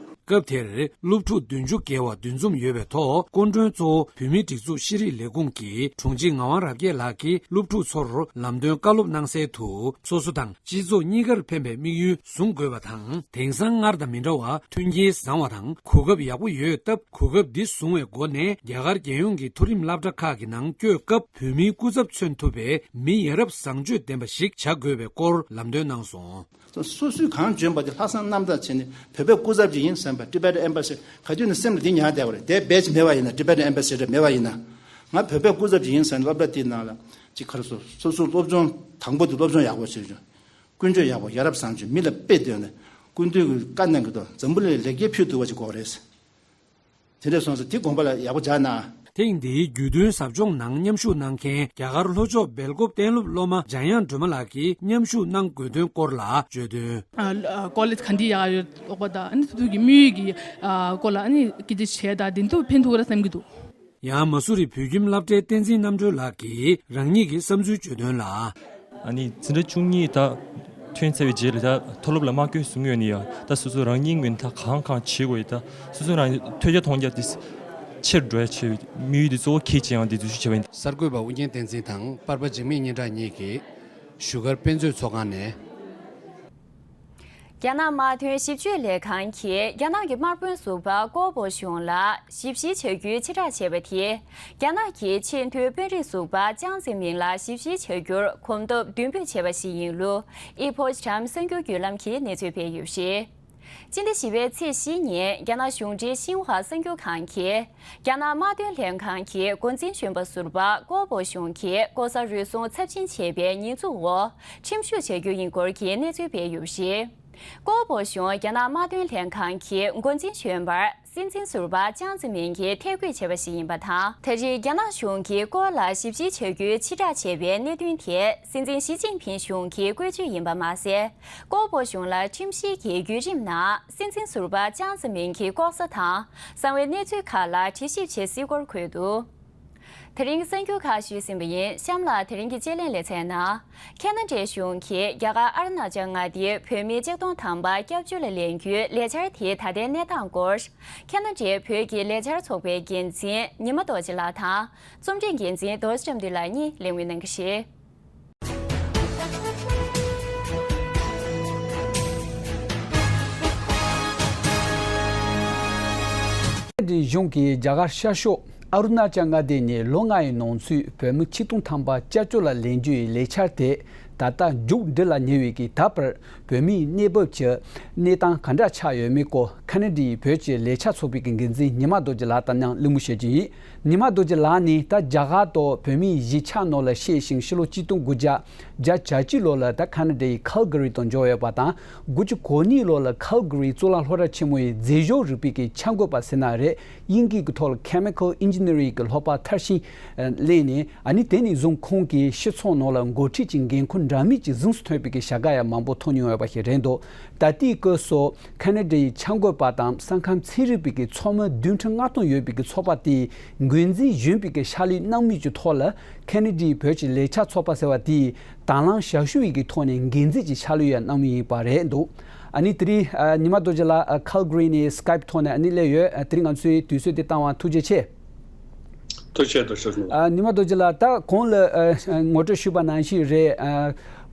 སྐབས་དེར་སློབ་ཕྲུག་བདུན་ཅུ་བརྒལ་བ་འདུ་འཛོམས་ཡོད་པའི་ཐོག་སྐུ་མགྲོན་གཙོ་བོ་བོད་མིའི་སྒྲིག་འཛུགས་ཤེས་རིག་ལས་ཁུངས་ཀྱི་དྲུང་ཆེ་ངག་དབང་རབ་རྒྱས་ལགས་ཀྱིས་སློབ་ཕྲུག་ཚོར་ལམ་སྟོན་བཀའ་སློབ་གནང་གསལ་དུ། སོ་སོ་དང་སྤྱི་ཚོགས་གཉིས་ཀར་ཕན་པའི་དམིགས་ཡུལ་བཟུང་དགོས་པ་དང་། དེང་སང་སྔར་དང་མི་འདྲ་བར་མཐུན་རྐྱེན་བཟང་བ་དང་གོ་སྐབས་ཡག་པོ་ཡོད་སྟབས། གོ་སྐབས་འདི་བཟུང་བའི་སྒོ་ནས་རྒྱ་གར་རྒྱལ་ཡོངས་ཀྱི་མཐོ་རིམ་སློབ་གྲྭ་ཁག་གི་ནང་བསྐྱོད་སྐབས་བོད་མིའི་སྐུ་ཚབ་མཚོན་ཐུབ་པའི་མི་ཡ་རབས་བཟང་སྤྱོད་ལྡན་པ་ཞིག་བྱ་དགོས་པའི་སྐོར་ལམ་སྟོན་གནང་སོང་། སོ་སོས་གང་འཇོན་པ་དེ་ལྷག་བསམ་རྣམ་དག་བྱས་ནས་བོད་པའི་སྐུ་ཚབ་ཅིག་ཡིན་བསམ་པ། Tibetan Embassy། ག་དུས་ནས་སེམས་ལ་འདི་ཉར་བསྡད་པ་རེད། དེ་བེད་མེད་པ་ཡིན་ན། Tibetan Embassy་རེད་མེད་པ་ཡིན་ན། ང་བོད་པའི་སྐུ་ཚབ་ཅིག་ཡིན་བསམ་ནས་སློབ་གྲྭ་དེའི་ནང་ལ་ཅིག་ག་རེ་ཟེར། སོ་སོ་སློབ་སྦྱོང་དང་པོ་དེ་སློབ་སྦྱོང་ཡག་པོ་བྱེད་རྒྱུ། ཀུན་སྤྱོད་ཡག་པོ། ཡ་རབས་བཟང་སྤྱོད། མི་ལ་དཔེ་སྟོན་ནས་སྐུ་མདུན་གྱི་བཀའ་གནང་གི་འདུག་འཛམ་བུ་གླིང་ལ་ལེགས་སྐྱེས་ཕུལ་ཐུབ་པ་ཅིག་དགོས་རེད། དེ་འདྲ་སོང་ཙང་དེ་དགོངས་པ་ལ་ཡག་པོ་འཇགས་གནང་། ཐེངས་འདིའི་རྒྱུས་སྟོན་ཟབ་སྦྱོང་ནང་མཉམ་ཞུགས་གནང་མཁན་རྒྱ་གར་ལྷོ་ཕྱོགས་སྦེལ་ཀོབ་གཏན་སློབ་སློབ་མ་འཇམ་དབྱངས་སྒྲོལ་མ་ལགས་ཀྱིས་མཉམ་ཞུགས་གནང་དགོས་དོན་སྐོར་ལ་བརྗོད་དོན། ཀོ་ལེཇ་ག་འདྲ་ཡག་ཡོད་ལོག་པ་དང་། ཨ་ནི་སོ་སོ་གི་དམིགས་ཡུལ་གྱི་སྐོར་ལ་ཨ་ནི་སྐད་ཆ་བྱས་དང་། དེ་ཚོ་ཕན་ཐོགས་ར་བསམ་གྱི་འདུག་ཡང་མ་སུ་རི་བོད་ཁྱིམ་སློབ་གྲྭའི་བསྟན་འཛིན་རྣམ་གྲོལ་ལགས་ཀྱིས་རང་ཉིད་ཀྱི་བསམ་ཚུལ་བརྗོད་དོན་ལ། ཨ་ནི་འཛིན་གྲྭ་བཅུ་གཉིས་ད་ཐོན་ཚར་བའི་རྗེས་ལ་ད་མཐོ་སློབ་ལ་མ་བསྐྱོད་གསུང་ཡོད་ནི་ཡ། ད་སོ་སོ་རང་ཉིད་ངོས་ནས་ད་གང་གང་བྱེད་དགོས་ཡ། ད་སོ་སོ་རང་ཐོས་རྒྱ་མཐོང་རྒྱ་དེ་ཆེར་འགྲོ་ཡ་ཆེ་བའི་དམིགས་ཡུལ་དེ་གཙོ་བོ་གལ་ཆེ་ཡང་དེ་འཛུལ་ཞུགས་བྱས་པ་ཡིན། གསར་འགོད་པ་ཨུ་རྒྱན་བསྟན་འཛིན་དང་པར་པ་འཇིགས་མེད་སྙན་གྲགས་གཉིས་ཀྱིས་བཞུགས་སྒར་དཔེ་མཛོད་ཚོགས་ཁང་ནས། རྒྱ་ནག་དམག་དོན་ཞིབ་དཔྱོད་ལས་ཁང་གིས་རྒྱ་ནག་གི་དམག་དཔོན་ཟུར་པ་ཀོ་པོ་ཞུང་ལ་ཞིབ་བཤེར་བྱ་རྒྱུའི་ཕྱིར་བསྒྲགས་བྱས་པ་དེས། རྒྱ་ནག་གི་ཆེས་མཐོའི་དཔོན་རིགས་ཟུར་པ་ཅང་ཙེ་མིང་ལ་ཞིབ་བཤེར་བྱ་རྒྱུར་གོམ་སྟབས་མདུན་སྤོས་བྱས་པ་ཞིག་ཡིན་ལུགས་Epoch Times་གསར་འགྱུར་བརྒྱུད་ལམ་གྱིས་གནས་ཚུལ་སྤེལ་ཡོད་པ་རེད། སྤྱི་ཟླ་བཞི་པའི་ཚེས་བཞི་ཉིན་རྒྱ་ནག་གཞུང་འབྲེལ་ཤིན་ཧྭ་གསར་འགྱུར་ཁང་གིས། རྒྱ་ནག་དམག་དོན་ལྷན་ཁང་གི་འགོ་འཛིན་གཞོན་པ་ཟུར་པ་ཀོ་པོ་ཞུང་གིས་ལྐོག་ཟ་རུལ་སུངས་ཚབས་ཆེན་བྱས་པའི་ཉེས་འཛུགས་འོག་ཁྲིམས་ཞིབ་བྱ་རྒྱུ་ཡིན་སྐོར་གྱི་གནས་ཚུལ་སྤེལ་ཡོད་པ་རེད། ཀོ་པོ་ཞུང་རྒྱ་ནག་དམག་དོན་ལྷན་ཁང་གི་འགོ་འཛིན་གཞོན་པར་སྲིད་འཛིན་ཟུར་པ་ཅང་ཙེ་མིན་གྱིས་ཐད་བསྐོས་བྱས་པ་ཞིག་ཡིན་པ་དང་། ད་རེས་རྒྱ་ནག་གཞུང་གིས་སྐོར་ལ་ཞིབ་བཤེར་བྱ་རྒྱུའི་ཕྱིར་བསྒྲགས་བྱས་པའི་གནད་དོན་དེ་སྲིད་འཛིན་ཞི་ཅིན་ཕིན་གཞུང་གི་བཀོད་ཇུས་ཡིན་པ་མ་ཟད། ཀོ་པོ་ཞུང་ལ་ཁྲིམས་བཤེར་གྱི་བརྒྱུད་རིམ་ནང་སྲིད་འཛིན་ཟུར་པ་ཅང་ཙེ་མིན་གྱི་ལྐོག་ཟ་དང་གསང་བའི་གནས་ཚུལ་ཁག་ལ་དྲི་ཞིབ་བྱེད་སྲིད་སྐོར་འཁོད་འདུག་དེ་རིང་གསར་འགྱུར་ཁག་ཞུས་ཟིན་པ་ཡིན། གཤམ་ལ་དེ་རིང་གི་དཔྱད་གླེང་ལེ་ཚན་ནང་། ཁེ་ན་ཌའི་གཞུང་གིས་རྒྱ་གར་ཨ་རུ་ན་ཅལ་མངའ་སྡེའི་བོད་མི་གཅིག་སྟོང་ཐམ་པ་སྐྱབས་བཅོལ་ལ་ལེན་རྒྱུའི་ལས་འཆར་དེའི་ད་ལྟའི་གནས་སྟངས་སྐོར། ཁེ་ན་ཌའི་བོད་ཀྱི་ལས་འཆར་ཚོགས་པའི་འགན་འཛིན་ཉི་མ་རྡོ་རྗེ་ལགས་དང་། རྩོམ་སྒྲིག་འགན་འཛིན་རྡོ་རྗེ་བཀྲ་འདུས་ལགས་གཉིས་གླེང་མོལ་གནང་གི་རེད། གཞུང་གིས་རྒྱ་གར་ཤར་ཕྱོགས་ཨ་རུ་ན་ཅལ་མངའ་སྡེ་ནས་ལོ་ལྔ་ཡི་ནང་ཚུད་བོད་མི་ཆིག་སྟོང་ཐམ་པ་སྐྱབས་བཅོལ་ལ་ལེན་རྒྱུའི་ལས་འཆར་དེ་ད་ལྟ་མཇུག་སྒྲིལ་ལ་ཉེ་བའི་གི་ད་བར་བོད་མིའི་གནས་བབ་ཀྱི་གནས་སྟངས་ག་འདྲ་ཆགས་ཡོད་མེད་སྐོར་ཁ་ན་ཌའི་བོད་ཀྱི་ལས་འཆར་ཚོགས་པའི་གི་འགན་འཛིན་ཉི་མ་རྡོ་རྗེ་ལགས་དང་མཉམ་གླེང་མོལ་བྱེད་ཀྱི་ཡིན། ཉི་མ་རྡོ་རྗེ་ལགས་ནི་ད་རྒྱ་གར་དང་བོད་མིའི་གཞིས་ཆགས་ནང་ལ་གཤེགས་ཤིང་ཕྱི་ལོ་ཆིག་སྟོང་དགུ་བརྒྱ་བརྒྱད་ཅུ་ལོ་ལ་ད་ཁ་ན་ཌའི་ཁལ་ག་རི་དུ་འབྱོར་ཡོད་པ་དང་། དགུ་བཅུ་གོ་གཉིས་ལོ་ལ་ཁལ་ག་རིའི་གཙུག་ལག་སློབ་གྲྭ་ཆེན་མོའི་རྫས་སྦྱོར་རིག་པའི་གི་འཆར་འགོད་པ་ཟེར་ན་རེད། དབྱིན་སྐད་ཀྱི་ཐོག་ལ་Chemical Engineering གི་སློབ་པ་མཐར་ཕྱིན་གླེང་ནས། ཨ་ནི་དེ་ནས་བཟུང་ཁོང་གིས་སྤྱི་ཚོགས་ནང་ལ་འགོ་ཁྲིད་ཀྱི་འགན་ཁུར་འདྲ་མིན་གྱི་གཟེངས་སུ་ཐོན་པའི་གི་བྱ་དགའ་ཡང་མང་པོ་ཐོབ་མྱོང་ཡོད་པ་ཞིག་རེད་འདུག་ད་ལྟའི་སྐབས་སུ་ཁ་ན་ཌའི་འཆར་འགོད་པ་དང་ས་ཁམས་ཚན་རིག་པའི་གི་ཚོགས་མི་བདུན་ཁྲི་ལྔ་སྟོང་ཡོད་པའི་གི་ཚོགས་པ་དེའི་འགན་འཛིན་གཞོན་པའི་གི་ཕྱག་ལས་གནང་མུས་ཀྱི་ཐོག་ལ་ཁ་ན་ཌའི་བོད་ཀྱི་ལས་འཆར་ཚོགས་པ་ཟེར་བ་དེས་དང་བླངས་ཞབས་ཞུ་ཡི་གི་ཐོག་ནས་འགན་འཛིན་གྱི་ཕྱག་ལས་ཡང་གནང་མུས་ཡིན་པ་རེད་འདུག་ཨ་ནི་དེ་རིང་ཉི་མ་རྡོ་རྗེ་ལགས་ཁལ་ག་རི་ནས་Skype ཐོག་ནས་ཨ་ནི་སླེབས་ཡོད། དེ་རིང་ང་ཚོའི་དུས་ཚོད་དེ་བཏང་བ་ཐུགས་རྗེ་ཆེ། ཐུགས་རྗེ་ཆེ། ཐུགས་རྗེ་ཆེ། ཉི་མ་རྡོ་རྗེ་ལགས། ད་གོང་ལ་ངོ་སྤྲོད་ཞུས་པ་ནང་བཞིན་རེད།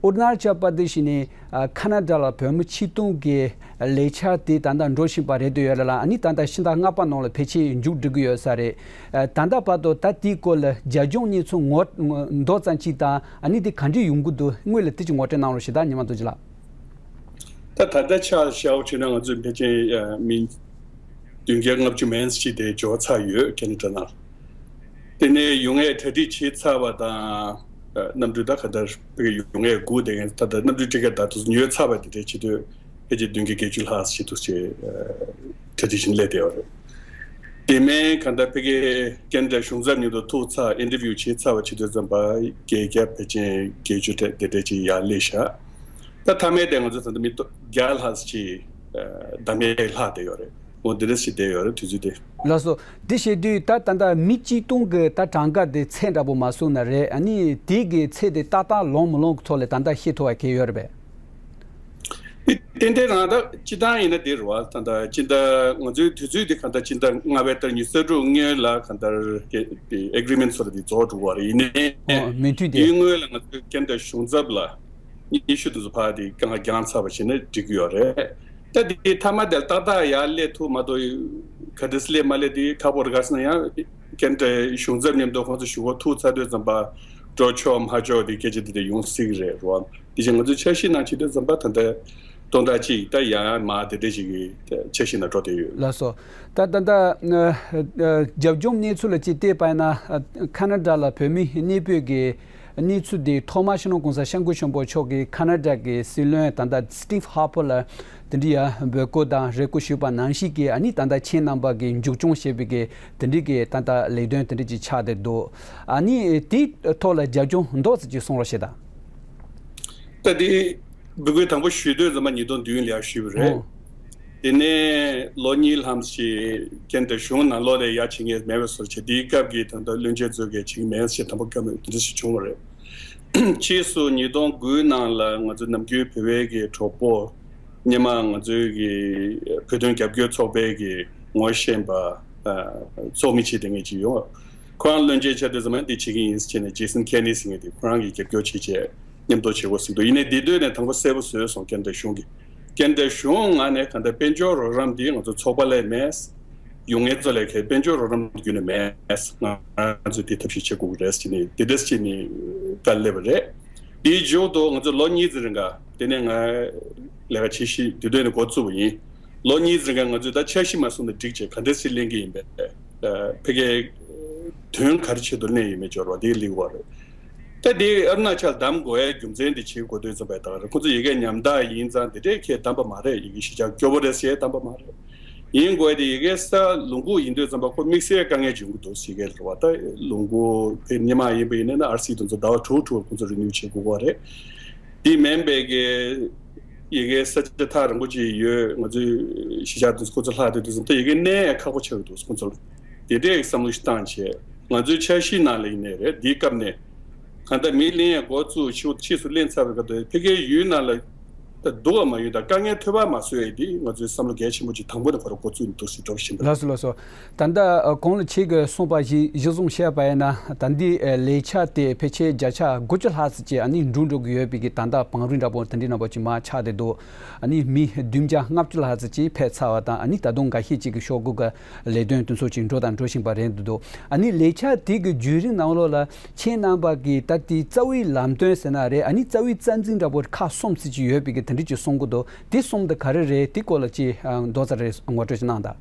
ཨུ་རུ་ན་ཅལ་པར་དེ་ཤི་ནས་ཁ་ན་ཌ་ལ་བོད་མི་ཆིག་སྟོང་གི་ལས་འཆར་དེ་ད་ལྟ་འགྲོ་བཞིན་པ་རེད་འདོད་ཡོད་རེད་ལ། ཨ་ནི་ད་ལྟ་ཕྱི་ཟླ་ལྔ་པ་ནང་ལ་ཕལ་ཆེར་མཇུག་སྒྲིལ་གི་ཡོད་ས་རེད། ད་ལྟ་བར་དུ་ད་དེའི་སྐོར་ལ་རྒྱབ་ལྗོངས་གནས་ཚུལ་ངོ་མདོ་ཙམ་ཅིག་དང་། ཨ་ནི་དེ་ག་འདྲས་ཡོང་གི་འདུག་སྔོན་ལ་དེ་ཅིག་ངོ་སྤྲོད་གནང་རོགས་ཞེས་ད་ཉི་མ་རྡོ་རྗེ་ལགས། ད་ད་ལྟ་ཆ་བཞག་པ་བྱས་ན་ང་ཚོ་ཕལ་ཆེར་མི་བདུན་བརྒྱ་ལྔ་བཅུ་མན་ཙམ་ཅིག་དེ་འབྱོར་ཚར་ཡོད། ཁེ་ན་ཌ་ནང་། དེ་ནས་ཡོང་ཡས་གྲ་སྒྲིག་བྱས་ཚར་བ་དང་། གནམ་གྲུ་ད་ག་འདྲ་ཡོང་ཡས་སྒུག་བསྡད་མཁན། ད་ལྟ་གནམ་གྲུ་ཊི་ཀེ་ཊི་ད་དུང་ཉོས་ཚར་བ་དེ་འདྲ་བྱེད་དུས་ཕལ་ཆེར་བདུན་བརྒྱ་བརྒྱད་ཅུ་ལྷག་ཙམ་ཞིག་འདུག་ཅེས་གྲ་སྒྲིག་བྱས་ནས་སླེབས་བསྡད་ཡོད་རེད། དེ་མིན་གང་ལྟར་ཕ་གིའི་ཁེ་ན་ཌ་གཞུང་ཚབ་མཉམ་དུ་ཐུག་ཚར། ཨིན་ཊར་བིའུ་བྱས་ཚར་བ་བྱེད་དུས་ཙམ་པ་བརྒྱད་བརྒྱ་ཕལ་ཆེར་བརྒྱད་ཅུ་དེ་འདྲ་ཅིག་ཡར་སླེབས་ཤག་ད་མཐའ་མའི་དེ་ང་ཚོ་ད་ལྟ་མི་བརྒྱ་ལྷག་ཅིག་བདམས་ཡས་ལྷག་བསྡད་ཡོད་རེད། འོ་འདི་འདྲ་ཞིག་བསྡད་ཡོད་རེད་དུས་ཚོད་དེ། ལགས་སོ། འདི་བྱེད་དུས་ད་ད་ལྟ་མི་གཅིག་སྟོང་གི་ད་གྲངས་ཀ་དེ་ཚད་འདྲ་པོ་མ་གསུངས་ན་རེད། ཨ་ནི་དེ་གི་ཚད་དེ་ཏག་ཏག་ལོངས་མི་ལོངས་ཀྱི་ཐོག་ལ་ད་ལྟ་ཤེས་ཐུབ་པ་གལ་ཡོད་རེད་པས། ཏན་ཏན་རང་ད་སྤྱི་བཏང་ཡིན་ན་དེ་རེད་བ། ད་ལྟ་སྤྱི་ཟླ་ང་ཚོའི་དུས་ཚོད་དེ་གང་ལྟར་སྤྱི་ཟླ་ལྔ་པའི་ཏ་རིག་ཉི་ཤུ་རྩ་དྲུག་སྔོན་ལ་གང་ལྟར་ཨེ་གྷི་རི་མེན་ཊི་ཚོ་ལ་དེ་རྫོགས་འགྲོ་བ་རེད། ཡིན་ནའི་ཨོ་མོས་མཐུན་དེ། དེའི་སྔོན་ལ་ང་ཚོའི་ཁེ་ན་ཌ་གཞུང་ཚབ་ལ་སྙན་ཞུ་དེ་ཚོ་ཕར་དེ་གང་བརྒྱངས་ཚར་བ་བྱས་ན་འགྲིག་གི་ཡོད་རེད། ད་དེ་མཐའ་མ་དེ་ཏག་ཏག་ཡར་སླེབས་ཐུབ་མ་གཏོགས་ག་འདྲ་སེ་སླེབས་མ་སླེབས་དེ་ཁག་པོ་རེད། ག་ཟེར་ན་ཡང་ཁེ་ན་ཌ་གཞུང་ཚབ་མཉམ་དུ་ཁོང་ཚོ་གཞུང་གི་ཐུག་ཚར་དུས་ཙམ་པ་འགྲོ་ཆོག་མ་ཆོག་དེ་སྐད་ཆ་དེ་འདྲ་ཡོང་སྲིད་ཀྱི་རེད་རོ། དེ་བཞིན་ང་ཚོས་འཆར་གཞི་ནང་བྱེད་དུས་ཙམ་པ་ད་ལྟ་སྟོང་ཕྲག་གཅིག་ད་ཡར་མར་དེ་འདྲ་ཞིག་གི་འཆར་གཞི་ནང་འགྲོ་བསྡད་ཡོད། ལགས་སོ། ད་ད་ལྟ་ཨ་ཨ་རྒྱབ་ལྗོངས་གནས་ཚུལ་ལ་ཅིག་བལྟས་པ་ཡིན་ན། ཨ་ཁ་ན་ཌ་ལ་བོད་མི་གནས་སྤོས་ཀྱི་གནས་ཚུལ་དེ་ཐོག་མར་སྤྱི་ནོར་༸གོང་ས་༸སྐྱབས་མགོན་ཆེན་པོ་མཆོག་གིས་ཁ་ན་ཌ་གི་སྲིད་བློན་ད་ལྟ་སི་ཊིབ་ཧར་པར་ལ་དེ་འདྲ་ཡ་འབོད་སྐུལ་དང་རེ་སྐུལ་ཞུས་པ་ནང་བཞིན་གྱི་ཨ་ནི་ད་ལྟ་ཁྱེད་རྣམ་པ་གིས་མཇུག་སྐྱོང་བྱེད་པའི་གི་དེ་འདྲའི་གི་ད་ལྟ་ལས་དོན་དེ་འདྲ་ཅིག་ཆགས་བསྡད་འདུག་ཨ་ནི་དེའི་ཐོག་ལ་རྒྱབ་ལྗོངས་མདོ་ཙམ་ཅིག་གསུང་རོགས་བྱེད་དང་། ད་དེ་འབོད་སྐུལ་དང་པོ་ཞུས་དུས་ཙམ་པ་ཉིས་སྟོང་བདུན་ལ་ཡར་ཞུས་པ་རེད། ཨོ། དེ་ནས་ལོ་གཉིས་ལྷག་ཙམ་ཞིག་ཁེ་ན་ཌ་གཞུང་ནང་ལོགས་ལ་ཡར་བྱེད་མཁན་མེད་པའི་བཟོ་འདྲ་བྱས། དེའི་སྐབས་ཀྱི་ད་ལྟ་བློན་ཆེན་ཚོས་ཀྱི་བྱེད་ཀྱི་མེད་ཟེར་དང་པོ་སྐབས་དེ་འདྲ་ཞིག་བྱུང་བ་རེད། ཕྱིས་སུ་ཉིས་སྟོང་དགུའི་ནང་ལ་ང་ཚོ་ནམ་རྒྱུན་བོད་པའི་གི་གྲོགས་པོ་སྔོན་མ་ང་ཚོའི་གི་བོད་དོན་རྒྱབ་སྐྱོར་ཚོགས་པའི་གི་ངོ་ཤེས་པ་ཚོགས་མི་བྱས་བསྡད་མཁན་ཅིག་ཡོད། ཁོ་རང་བློན་ཆེན་ཆགས་དུས་ཙམ་པ་འདི་བྱེད་ཀྱི་ཡིན་ཟེར་བྱས་ནས་ཇེ་སན་ཁེ་ནི་ཟེར་མཁན་དེ་ཁོ་རང་གིས་རྒྱབ་སྐྱོར་བྱེད་བྱས་མཉམ་དུ་བྱེད་དགོས་ཟེར་འདུག་ཡིན་ནའི་འདི་དུས་ནས་དང་པོ་གསལ་པོ་བཟོས་སོང་། ཁེ་ན་ཌ་གཞུང་གིས། ཁེ་ན་ཌ་གཞུང་ངོས་ནས་ད་ལྟ་དཔལ་འབྱོར་རོགས་རམ་འདི་ང་ཚོ་ཚོགས་པ་ལས་མེད། ཡོང་མཁན་ཚོ་ལས་ཁེ་དཔལ་འབྱོར་རོགས་རམ་བརྒྱུད་ནས་མེད། ང་ཚོས་དེ་ཐབས་ཤེས་བྱེད་དགོས་ཀྱི་རེད་ཟེར་ནས་དེ་འདྲ་བྱས་ནས་བཀའ་སླེབས་པ་རེད། དེའི་མཇུག་ཏུ་ང་ཚོ་ལོ་གཉིས་ཙམ་རིང་ག་དེ་ནས་ང་ལས་ཀ་བྱེད་བཞིན་དེ་དུས་ནས་འགོ་བཙུགས་པ་ཡིན། ལོ་གཉིས་ཙམ་རིང་ག་ང་ཚོས་ད་འཆར་གཞི་མ་བཟོས་ན་འགྲིག་བྱས་ག་འདྲ་ཞིག་ལེན་གྱི་ཡིན་པས། ཕ་གིའི་དོན་ག་རེ་ཆེད་དུ་ལེན་ཡོད་མེད་འབྱོར་བ་དེ་གླེང་བ་རེད། ད་དེ་ཨ་རུ་ན་ཅལ་བདམས་དགོས་ཡའི་རྒྱུ་མཚན་དེ་བྱེད་དགོས་དུས་ཙམ་པའི་ད་ག་རེ་ཁོང་ཚོ་ཡ་གི་ཉམ་ཐག་ཡིན་ཙང་དེ་འདྲས་ཁས་བདམས་པ་མ་རེད། ཡ་གི་གཞིས་ཆགས་སྐྱོ་པོ་རེད་ཟེར་བདམས་པ་མ་རེད། ཡིན་དགོས་དེ་ཡ་གི་ས་ལུང་ཁུག་ཡིན་དུས་ཙམ་པ་ཁོ་དམིགས་བསལ་དཀའ་ངལ་འབྱུང་གི་འདུག་ཟེར་གི་རེད་བ། ད་ལུང་ཁུག་དེ་སྔོན་མ་ཡིན་པ་ཡིན་ན་ན་ཨར་སི་དེ་ཚོ་ཟླ་བ་དྲུག་དྲུག་ཁོང་ཚོ་རི་ནིའུ་བྱེད་དགོས་པ་རེད། དེ་མིན་པའི་གི་ཡ་གི་ས་ཆ་ཐག་རིང་པོ་ཅིག་ཡོད། ང་ཚོའི་གཞིས་ཆགས་དེ་ཚོ་ཁོ་ཚོ་ལྷག་བསྡད་དུས་ཙམ་ད་ཡ་གི་གནས་ཡང་ཁག་པོ་ཆགས་ཀྱི་འདུག་ཁོ་ཚོར་དེ་འདྲའི་བསམ་བློ་ཞིག་བཏང་བྱས། ང་ཚོའི་འཆར་གཞིའི་ནང་ལ་ཡིན་ནའི་རེད། འདིའི་སྐབས་ནས་གང་ལྟར་མི་ལེན་ཡས་འགོ་བཙུགས། ཕྱིས་ཕྱིས་སུ་ལེན་ཚར་བའི་སྐབས་དུ་ཕ་གིའི་ཡུལ་ནང་ལ་ད་སྡུག་ག་མ་ཡོང་དང་དཀའ་ངལ་ཐོན་པ་མ་བཟོ་ཡས་འདི་ང་ཚོའི་བསམ་བློ་གལ་ཆེན་པོ་ཅིག་དང་པོ་ནས་ཁོ་རང་འགོ་བཙུགས་ནས་འདུག་སེ་འགྲོ་བཞིན་པ་རེད། ལགས་སོ་ལགས་སོ། ད་ལྟ་ཨ་གོང་ལ་ཁྱེད་ཀྱིས་གསུངས་པ་བཞིན་གཞི་བཟུང་བྱས་པ་ཡིན་ན། ད་འདི་ཨ་ལས་འཆར་དེ་ཕལ་ཆེར་བརྒྱ་ཆ་དགུ་བཅུ་ལྷག་ཙམ་ཅིག་ཨ་ནི་འགྲུབ་འགྲོ་གི་ཡོད་པའི་གི་ད་ལྟ་བང་རིམ་འདྲ་པོ་དེ་འདྲའི་རྣམ་པ་ཅིག་མར་ཆགས་བསྡད་འདུག་ཨ་ནི་མི་བདུན་བརྒྱ་ལྔ་བཅུ་ལྷག་ཙམ་ཅིག་ཕེབས་ཚར་བ་དང་། ཨ་ནི་ད་དུང་འགའ་ཤས་ཅིག་གི་ཤོག་གུ་གི་ལས་དོན་དེ་ཚོ་ཅིག་འགྲོ་དང་འགྲོ་བཞིན་པ་རེད་འདུག་ཨ་ནི་ལས་འཆར་དེ་གི་བརྒྱུད་རིམ་ནང་ལོགས་ལ་ཁྱེད་རྣམ་པ་གི་ད་ལྟའི་རྩ་བའི་ལམ་སྟོན་ཟེར་ན་རེད། ཨ་ནི་རྩ་བའི་རྩ་འཛིན་འདྲ་པོ་ཁག་གསུམ་ཙམ་ཅིག་ཡོད་པའི་གི་དེ་འདྲ་ཅིག་གསུང་གི་འདུག་དེ་གསུམ་དེ་ག་རེ་རེད། དེ་སྐོར་ལ་ཅིག་ཨ་མདོ་ཙམ་རེ་ངོ་སྤྲོད་ཅིག་གནང་དང་།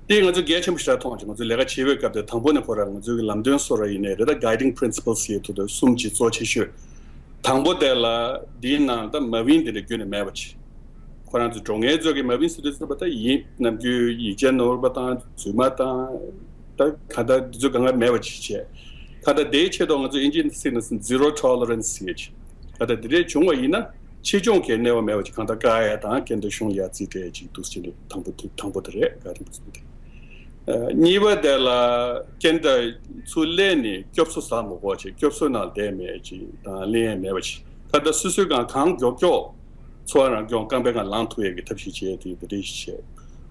དེ་ང་ཚོ་གལ་ཆེན་པོ་ཞིག་མཐོང་བྱུང་། ང་ཚོ་ལས་ཀ་བྱེད་པའི་སྐབས་དེ་དང་པོ་ནས་ཁོ་རང་ང་ཚོའི་ལམ་སྟོན་བཟོ་ར་ཡིན་ནའི་རེད། ད་guiding principles ཡི་ཐོག་ཏུ་གསུམ་ཅིག་གཙོ་ཆེ་ཤོས། དང་པོ་དེ་ལ་འདིའི་ནང་ད་མ་བིན་དེ་འདྲ་བརྒྱུད་ནས་མེད་པ་བྱས། ཁོ་རང་ཚོ་འགྲོ་མཁན་ཚོ་གི་མ་བིན་ཟེར་དུས་ཙམ་པ་ད་ཡིན་ནམ་རྒྱུན་ཡིག་ཆ་ནོར་བ་དང་རྫུན་མ་དང་ད་ག་ད་འདི་ཚོ་གང་ག་མེད་པ་ཅིག་བྱས། ག་ད་དེའི་ཆེད་དུ་ང་ཚོ་ཨིན་ཇིའི་ཚིག་ནང་zero tolerance ཟེར་ཡས་ཅིག་ག་ད་དེ་འདྲའི་བྱུང་བ་ཡིན་ན་ཆེ་ཆུང་གི་གནས་བབ་མེད་པ་ཅིག་གང་ལྟར་བཀག་ཡ་དང་སྐད་འབོད་གཞུང་ལ་ཡ་རྩིས་སྤྲད་ཅིག་འདུག་ཟེར་ནས་དང་པོ་དེ་དང་པོ་དེ་རེད། ག་རེ་འདུག་ཟེར་ནས་དེ། ཨ་གཉིས་པ་དེ་ལ་སྐད་འབོད་ཚུར་ལེན་ནས་སྐྱོབ་གསོ་ཟ་མི་དགོས་ཅིག་སྐྱོབ་གསོ་ནང་བསྡད་མེད་ཅིག་དང་ལེན་ཡ་མེད་པ་ཅིག་ག་ད་སོ་སོའི་སྒང་གང་མགྱོགས་མགྱོགས་འཚོ་བ་རང་སྐྱོང་རྐང་པའི་སྒང་ལངས་ཐུབ་ཡ་གི་ཐབས་ཤེས་བྱས་ཏེ་དེ་འདྲ་ཞིག་བྱས།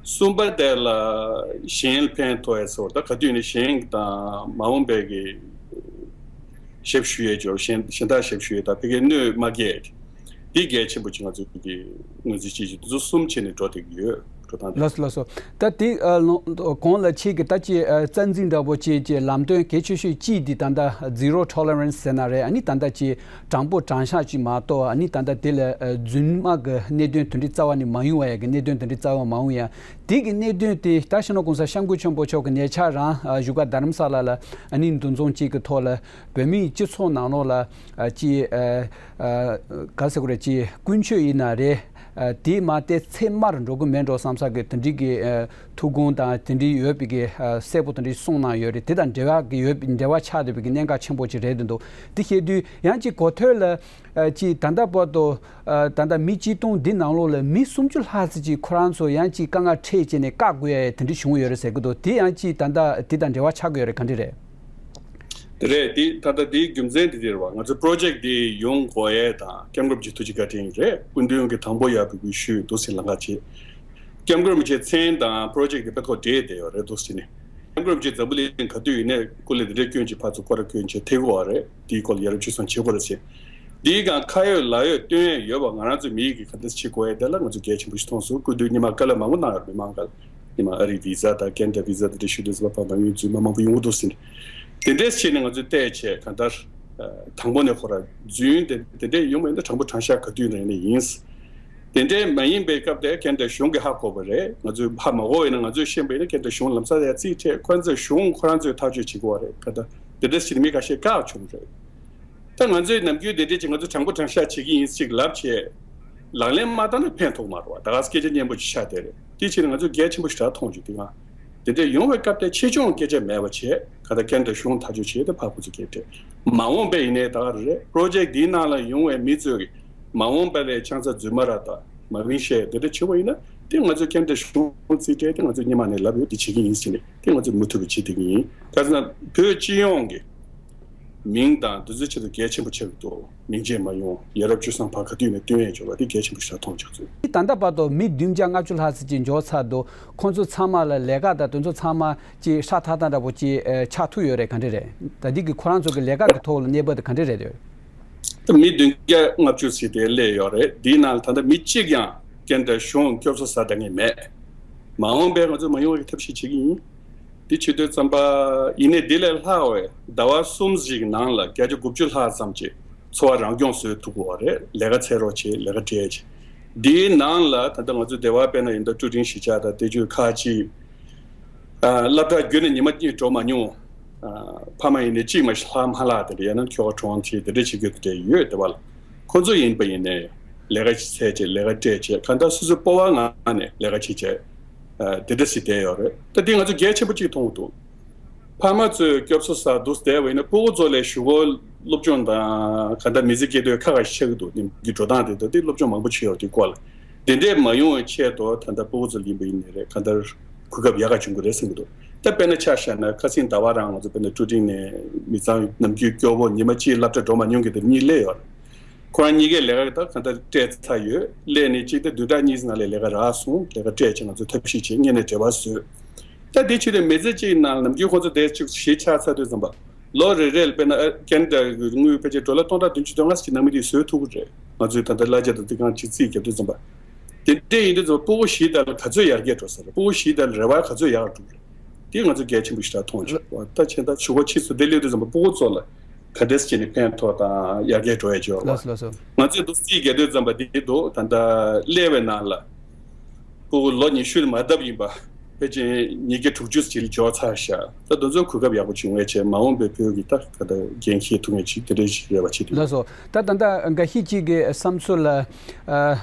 གསུམ་པ་དེ་ལ་གཞན་ལ་ཕན་ཐོགས་ཡ་ཚོར་ད་ག་དུས་ནས་གཞན་དང་མ་འོངས་པའི་གི་ཞབས་ཞུ་ཡས་འབྱོར་གཞན་གཞན་དག་ཞབས་ཞུ་ཡས་དང་ཕ་གིའི་གནོད་མ་སྐྱེལ། འདི་གལ་ཆེན་པོ་ཅིག་ང་ཚོ་གི་ངོས་འཛིན་བྱེད་ཀྱི་འདུག་གསུམ་བྱས་ནས་འགྲོ་བསྡད་ཀྱི་ཡོད། འགྲོ་སྟངས་དེ། ལགས་སོ་ལགས་སོ། ད་དེ་ཨ་ལོ་གོང་ལ་ཁྱེད་ཀྱིས་ད་ཅི་ཨ་རྩ་འཛིན་འདྲ་པོ་ཅིག་ཅིག་ལམ་སྟོན་གལ་ཆེ་ཤོས་གཅིག་འདི་ད་ལྟ་zero tolerance ཟེར་ན་རེད། ཨ་ནི་ད་ལྟ་ཅི་དྲང་པོ་དྲང་བཞག་ཅིག་མ་གཏོགས་ཨ་ནི་ད་ལྟ་དེ་ལ་ཨ་རྫུན་མ་གི་གནད་དོན་དེ་འདྲའི་རྩ་བ་ནས་མ་ཡོང་བ་ཡ་གི་གནད་དོན་དེ་འདྲའི་རྩ་བ་མ་ཡོང་ཡ། དེ་གི་གནད་དོན་དེ་ད་སྤྱི་ནོར་གོང་ས་སྐྱབས་མགོན་ཆེན་པོ་མཆོག་གི་ཉེ་ཆར་རང་ཨ་བཞུགས་སྒར་རྡ་རམ་ས་ལ་ལ་ཨ་ནི་འདུ་འཛོམས་གཅིག་གི་ཐོག་ལ་བོད་མིའི་སྤྱི་ཚོགས་ནང་ལོགས་ལ་ཨ་ཅི་ཨ་ཨ་ག་ཟེར་དགོས་རེད། ཅི་ཀུན་སྤྱོད་ཡིན་ན་རེད། ཨ་དེ་མ་དེ་ཚད་མར་འགྲོ་གི་མེད་འགྲོ་བསམ་ས་གི་དེ་འདྲའི་གི་ཨ་ཐུགས་དགོངས་དང་དེ་འདྲའི་ཡོད་པའི་གི་ཨ་གསལ་པོ་དེ་འདྲའི་གསུངས་གནང་ཡོད་རེད། དེ་དང་འབྲེལ་བ་གི་ཡོད་པའི་འབྲེལ་བ་ཆགས་བསྡད་པའི་གི་གནད་འགག་ཆེན་པོ་ཅིག་རེད་འདུག་དེ་བཤད་དུས་ཡང་ཅིག་གོ་ཐོས་ལ་ཨ་ཅི་ད་ལྟ་བར་དུ་ཨ་ད་ལྟ་མི་སྤྱི་སྟོང་འདི་ནང་ལོགས་ལ་མི་སུམ་ཅུ་ལྷག་ཙམ་ཅིག་ཁོ་རང་ཚོ་ཡང་ཅིག་དཀའ་ངལ་འཕྲད་བྱས་ནས་བཀག་དགོས་ཡ་དེ་འདྲ་བྱུང་ཡོད་རེད་ཟེར་གི་འདུག་དེ་ཡང་ཅིག་ད་ལྟ་དེ་དང་འབྲེལ་བ་ཆགས་ཀྱི་ཡོད་རེད། ག་འདྲ་རེད། དེ་རེད། དེ་ད་ལྟ་དེའི་རྒྱུ་མཚན་དེ་དེ་རེད་བ། ང་ཚོ་པྲོ་ཇེཀ་དེ་ཡོང་དགོས་ཡས་དང་སྐྱབས་མགོན་རིན་པོ་ཆེ་ཐུགས་རྗེ་བཀའ་དྲིན་རེད། སྐུ་མདུན་གྱིས་དང་པོ་ཡར་འབོད་སྐུལ་ཞུས་འདུག་ཟེར་ལམ་ཁ་བྱས། སྐྱབས་མགོན་རིན་པོ་ཆེའི་མཚན་དང་པྲོ་ཇེཀ་དེ་དཔེ་ཐོག་འབྲེལ་བསྡད་ཡོད་རེད་འདུག་ཟེར་ནས། སྐྱབས་མགོན་རིན་པོ་ཆེ་འཛམ་བུ་གླིང་ག་དུས་ཡིན་ནའི་སྐུ་ལས་དེ་འདྲའི་སྐྱོན་ཅིག་ཕར་ཚུར་སྐོར་ར་སྐྱོན་ཅིག་ཐེག་གོ་བ་རེད། དེའི་སྐོར་ལ་ཡ་རབས་སྤྱོད་བཟང་བྱེད་དགོས་རེད་ཟེར། འདིའི་སྒང་ཁ་ཡོད་ལག་ཡོད་སྟོན་ཡས་ཡོད་པ། ང་རང་ཚོ་མི་ཡི་གི་ག་འདྲ་བྱེད་དགོས་ཡས་དེ་ལ་ང་ཚོ་གལ་ཆེན་པོ་ཞིག་མཐོང་སོང་། སྐུ་མདུན་ཉི་མ་བཀའ་སློབ་མང་པོ་གནང་ཡོད་རེད། མི་མང་ག་ལ། ཉི་མ་ཨ་རིའི་བི་ཟ་དང་ཀེ་ན་ཌ་བི་ཟ་དེ་འདྲ་ཞུ་དུས་ཙམ་པ་ཕར་མ་ཡོང་རྫུན་མ་མང་པོ་ཡོང་གི་འདུག་ཟེར་ནས། དེ་འདྲས་བྱས་ནས་ང་ཚོས་བལྟས་བྱས་གང་ལྟར་ཨ་དང་པོ་ནས་ཁོ་ར་རྫུན་དེ་དེ་འདྲས་ཡོང་བ་ཡིན་ན་དྲང་པོ་དྲང་བཞག་ག་དུས་ནས་ཡིན་ན་ཡིན། དེ་འདྲས་མ་ཡིན་པའི་སྐབས་དེ་ཀེ་ན་ཌ་གཞུང་གིས་ཧ་གོ་བ་རེད། ང་ཚོས་ཧ་མ་གོ་བ་ཡིན་ན་ང་ཚོས་ཤེས་པ་ཡིན་ན་ཀེ་ན་ཌ་གཞུང་ལམ་སང་ཡར་རྩིས་སྤྲད། ཁོ་ཚོས་གཞུང་ཁོ་རང་ཚོས་ཐག་གཅོད་བྱེད་དགོས་པ་རེད། གང་ལྟར་དེ་འདྲས་བྱས་ནས་མི་ཁ་ཤས་བཀག་བྱུང་རེད། ད་ང་ཚོས་ནམ་རྒྱུན་དེ་འདྲས་ཅིག་ང་ཚོ་དྲང་པོ་དྲང་བཞག་བྱེད་ཀྱི་ཡིན་ཅིག་ལབ་བྱས། ལག་ལེན་མ་བསྟར་ན་ཕན་ཐོགས་མ་རེད་བ། ད་ག་སེ་སྐད་ཆ་སྙན་པོ་ཅིག་ཆགས་བསྡད་རེད། དེ་བྱས་ནས་ང་ཚོས་གལ་ཆེན་པོ་ཞེ་དྲག་མཐོང་བྱུང་། དེ་སྒང་དེ་འདྲས་ཡོང་བའི་སྐབས་དེ་ཆེ་ཆུང་སྐད་ཆ་མེད་པ་བྱས། གང་ལྟར་ཀེ་ན་ཌ་གཞུང་ཐག་གཅོད་བྱས་ཏེ་ཕར་ཁོ་ཚོས་སྐད་སྤྲད། མ་འོངས་པ་ཡིན་ནའི་ད་ག་རེ་རེད། པྲོ་ཇེཀ་འདིའི་ནང་ལ་ཡོང་བའི་མི་ཚོས་ཀྱིས་མ་འོངས་པ་ལ་ཆང་ས་རྫུན་མ་ར་དང་མ་བིན་བཤད་དེ་འདྲ་བྱེད་པ་ཡིན་ན་དེ་ང་ཚོས་ཀེ་ན་ཌ་གཞུང་རྩིས་སྤྲད་དེ། ང་ཚོས་སྔོན་མ་ནས་ལབ་ཡོད། དེ་བྱེད་ཀྱི་ཡིན་ཟེར་ནས། དེ་ང་ཚོས་མུ་མཐུད་པ་བྱེད་བསྡད་ཀྱི་ཡིན། ག་ཟེར་ན་བོད་སྤྱི་ཡོངས་ཀྱི་མིང་དང་དེ་ཚོའི་ཆེད་དུ་གལ་ཆེན་པོ་ཆགས་ཀྱི་འདུག་མིང་ཆད་མ་ཡོང་། ཡ་རབས་སྤྱོད་བཟང་ཕར་ག་དུས་ནས་སྟོན་ཡས་འབྱོར་བ་དེ་གལ་ཆེན་པོ་ཞིག་མཐོང་བྱུང་། ད་ལྟ་བར་དུ་མི་བདུན་བརྒྱ་ལྔ་བཅུ་ལྷག་ཙམ་ཅིག་འབྱོར་ཚར་འདུག་ཁོང་ཚོ་ཚང་མ་ལ་ལས་ཀ་དང་དེ་ཚོ་ཚང་མ་ཅིག་ཧྲ་ཐག་ཐག་འདྲ་པོ་ཅིག་ཨ་ཆགས་ཐུབ་ཡོད་རེད། ག་འདྲ་རེད། ད་འདི་གི་ཁོ་རང་ཚོ་གི་ལས་ཀ་གི་ཐོག་ལ་གནས་བབ་དེ་ག་འདྲ་རེད་འདུག་ད་མི་བདུན་བརྒྱ་ལྔ་བཅུ་ཙམ་དེ་སླེབས་ཡོད་རེད། འདིའི་ནང་ལ་ད་ལྟ་མི་གཅིག་ཀྱང་ཀེ་ན་ཌ་གཞུང་སྐྱོབ་གསོ་ཟ་བསྡད་མཁན་མེད། མ་འོངས་པའི་ང་ཚོས་མ་ཡོང་བའི་ཐབས་ཤེས་བྱེད་ཀྱི་ཡིན། འདི་བྱེད་དུས་ཙམ་པ་ཡིན་ནའི་འདི་ལས་ལྷག་པའི་ཟླ་བ་གསུམ་ཞིག་ནང་ལ་བརྒྱ་ཆ་དགུ་བཅུ་ལྷག་ཙམ་གྱིས་འཚོ་བ་རང་སྐྱོང་བཟོ་ཐུབ་དགོས་པ་རེད། ལས་ཀ་འཚོལ་རོགས་བྱེད། ལས་ཀ་སྤྲད་བྱེད། འདིའི་ནང་ལ་ད་ལྟ་ང་ཚོ་སྡེ་བ་དཔེར་ན་ཡིན་ད་ཀྲུའུ་ཀྲིང་གཞིས་ཆགས་དང་དེ་བརྒྱུད་ཁག་ཅིག་ཨ་སློབ་གྲྭ་བརྒྱུད་ནས་ཉི་མ་གཉིས་འགྲོ་མ་མྱོང་། ཨ་ཕ་མ་ཡིན་ནའི་གཅིག་མ་གཏོགས་ལྷག་མ་ལྷག་དེ་འདྲ། ཡང་ན་ཁྱོ་ག་གྲོངས་བྱས་དེ་འདྲ་བྱེད་རྒྱུ་དེ་འདྲ་ཡོད། སྡེ་བ་ལ་ཁོ་ཚོ་ཡིན་པ་ཡིན་ནའི་ལས་ཀ་ཅིག་འཚོལ་བྱེད། ལས་ཀ་སྤྲད་བྱེད། གང་ལྟར་སོ་སོའི་སྤོབས་པ་ངང་ནས་ལས་ཀ་བྱེད་བྱེད། ཨ་དེ་འདྲ་ཞིག་བསྡད་ཡོད་རེད། ད་འདི་ང་ཚོ་གལ་ཆེན་པོ་གཅིག་མཐོང་གི་འདུག་ཕ་མ་ཚོས་སྐྱོབ་གསོ་ཟ་འདུག་བསྡད་པ་ཡིན་ན་ཕྲུ་གུ་ཚོ་ལ་གཞུག་གུ་སློབ་སྦྱོང་དང་གང་ལྟར་མི་ཚེ་སྐྱེལ་དུས་ཁག་ཁག་ཆགས་ཀྱི་འདུག་ཉིན་རྒྱུན་འགྲོ་སྟངས་དེ་དང་དེ་སློབ་སྦྱོང་མང་པོ་བྱས་ཡོད། དེ་སྐོར་ལ་དེ་འདྲས་མ་ཡོང་བའི་ཆེད་དུ་ད་ལྟ་ཕྲུ་གུ་ཚོ་ཡིན་པ་ཡིན་ནའི་རེད། གང་ལྟར་ གོ་སྐབས་ཡག་ག་བྱུང་གི་རེད་བསམ་གྱི་འདུག་ད་དཔེར་ན་ཆ་བཞག་ན་ཁ་སང་ཟླ་བ་རང་ང་ཚོ་དཔེར་ན་ཀྲུའུ་ཀྲིང་ནས་མི་ཚང་ནམ་རྒྱུན་སྐྱོ་བོ་ཉི་མ་གཅིག་སློབ་གྲྭ་འགྲོ་མ་མྱོང་མཁན་དེ་གཉིས་སླེབས་ཡོད་རེད། ཁོ་རང་གཉིས་ཀས་ལས་ཀ་ད་གང་ལྟར་སྤྲད་ཚར་ཡོད། སླེབས་ནས་གཅིག་ད་བདུན་ཕྲག་གཉིས་ནང་ལ་ལས་ཀ་རག་སོང་། ལས་ཀ་སྤྲད་བྱས་ང་ཚོ་ཐབས་ཤེས་བྱས་སྔོན་ནས་འབྲེལ་བ་བཟོས། ད་དེ་ཆུ་དེ་མི་ཚེ་གཅིག་ནང་ནམ་རྒྱུན་ཁོ་ཚོ་དེ་ཅིག་གཞིས་ཆགས་ཚར་དུས་ཙམ་པ། ལོ་རེ་རེ་ལ་དཔེར་ན་ཨ་ཀན་ཌ་གི་དངུལ་ཕལ་ཆེར་ཌོ་ལར་སྟོང་ཕྲག་བདུན་ཅུ་དོན་ལྔ་ཞིག་ནང་མི་དེས་བཟོ་ཐུབ་ཀྱི་རེད། ང་ཚོས་ད་ལྟ་གླ་ཆ་དང་དེ་གང་ཅིག་རྩིས་རྒྱབ་དུས་ཙམ་པ། དེ་འདྲ་ཡིན་དུས་ཙམ་པ་སྤུ་གུ་བཞི་དེ་ལ་ག་ཚོད་ཡར་རྒྱས་འགྲོ་ས་རེད། སྤུ་གུ་བཞི་དེ་ལ་རེ་བ་ག་ཚོད་ཡར་འགྲོ་གི་རེད། དེ་ང་ཚོ་གལ་ཆེན་པོ་ཞིག་ལ་མཐོང་བྱུང་། ད་ཕྱིན་ད་ཕྱུག་པོ་ཕྱིས་སུ་དེ་སླེབས་དུས་ཙམ་པ་སྤུ་གུ་ཚོ་ལ་ག་འདྲས་བྱས་ནས་ཕན་ཐོགས་དང་ཡར་རྒྱས་འགྲོ་ཡ་ཅིག་ཡོད་ལགས་སོ་ལགས་སོ། ང་ཚོས་འདུག་རྩིས་རྒྱག་དུས་ཙམ་པ་དེ་འདུག་ད་ལྟ་སླེབས་པའི་ནང་ལ། སྤུ་གུ་ལོ་ཉི་ཤུ་ལ་མ་བཏབ་ཡིན་པ། ཕལ་ཆེར་ཉིས་བརྒྱ་དྲུག་ཅུ་ཅིག་ལ་འབྱོར་ཚར་ཤག་ད་དེ་ཚོ་གོ་སྐབས་ཡག་པོ་བྱུང་བས་བྱས་མ་འོངས་པའི་བོད་ཀྱི་ད་ག་ད་འགན་འཁྱེར་ཐུབ་མཁན་ཅིག་དེ་འདྲའི་ཞིག་རེད་པ་བྱེད་དུས། ལགས་སོ། ད་ད་ལྟ་འགའ་ཤས་ཅིག་གི་བསམ་ཚུལ་ལ། ཨ།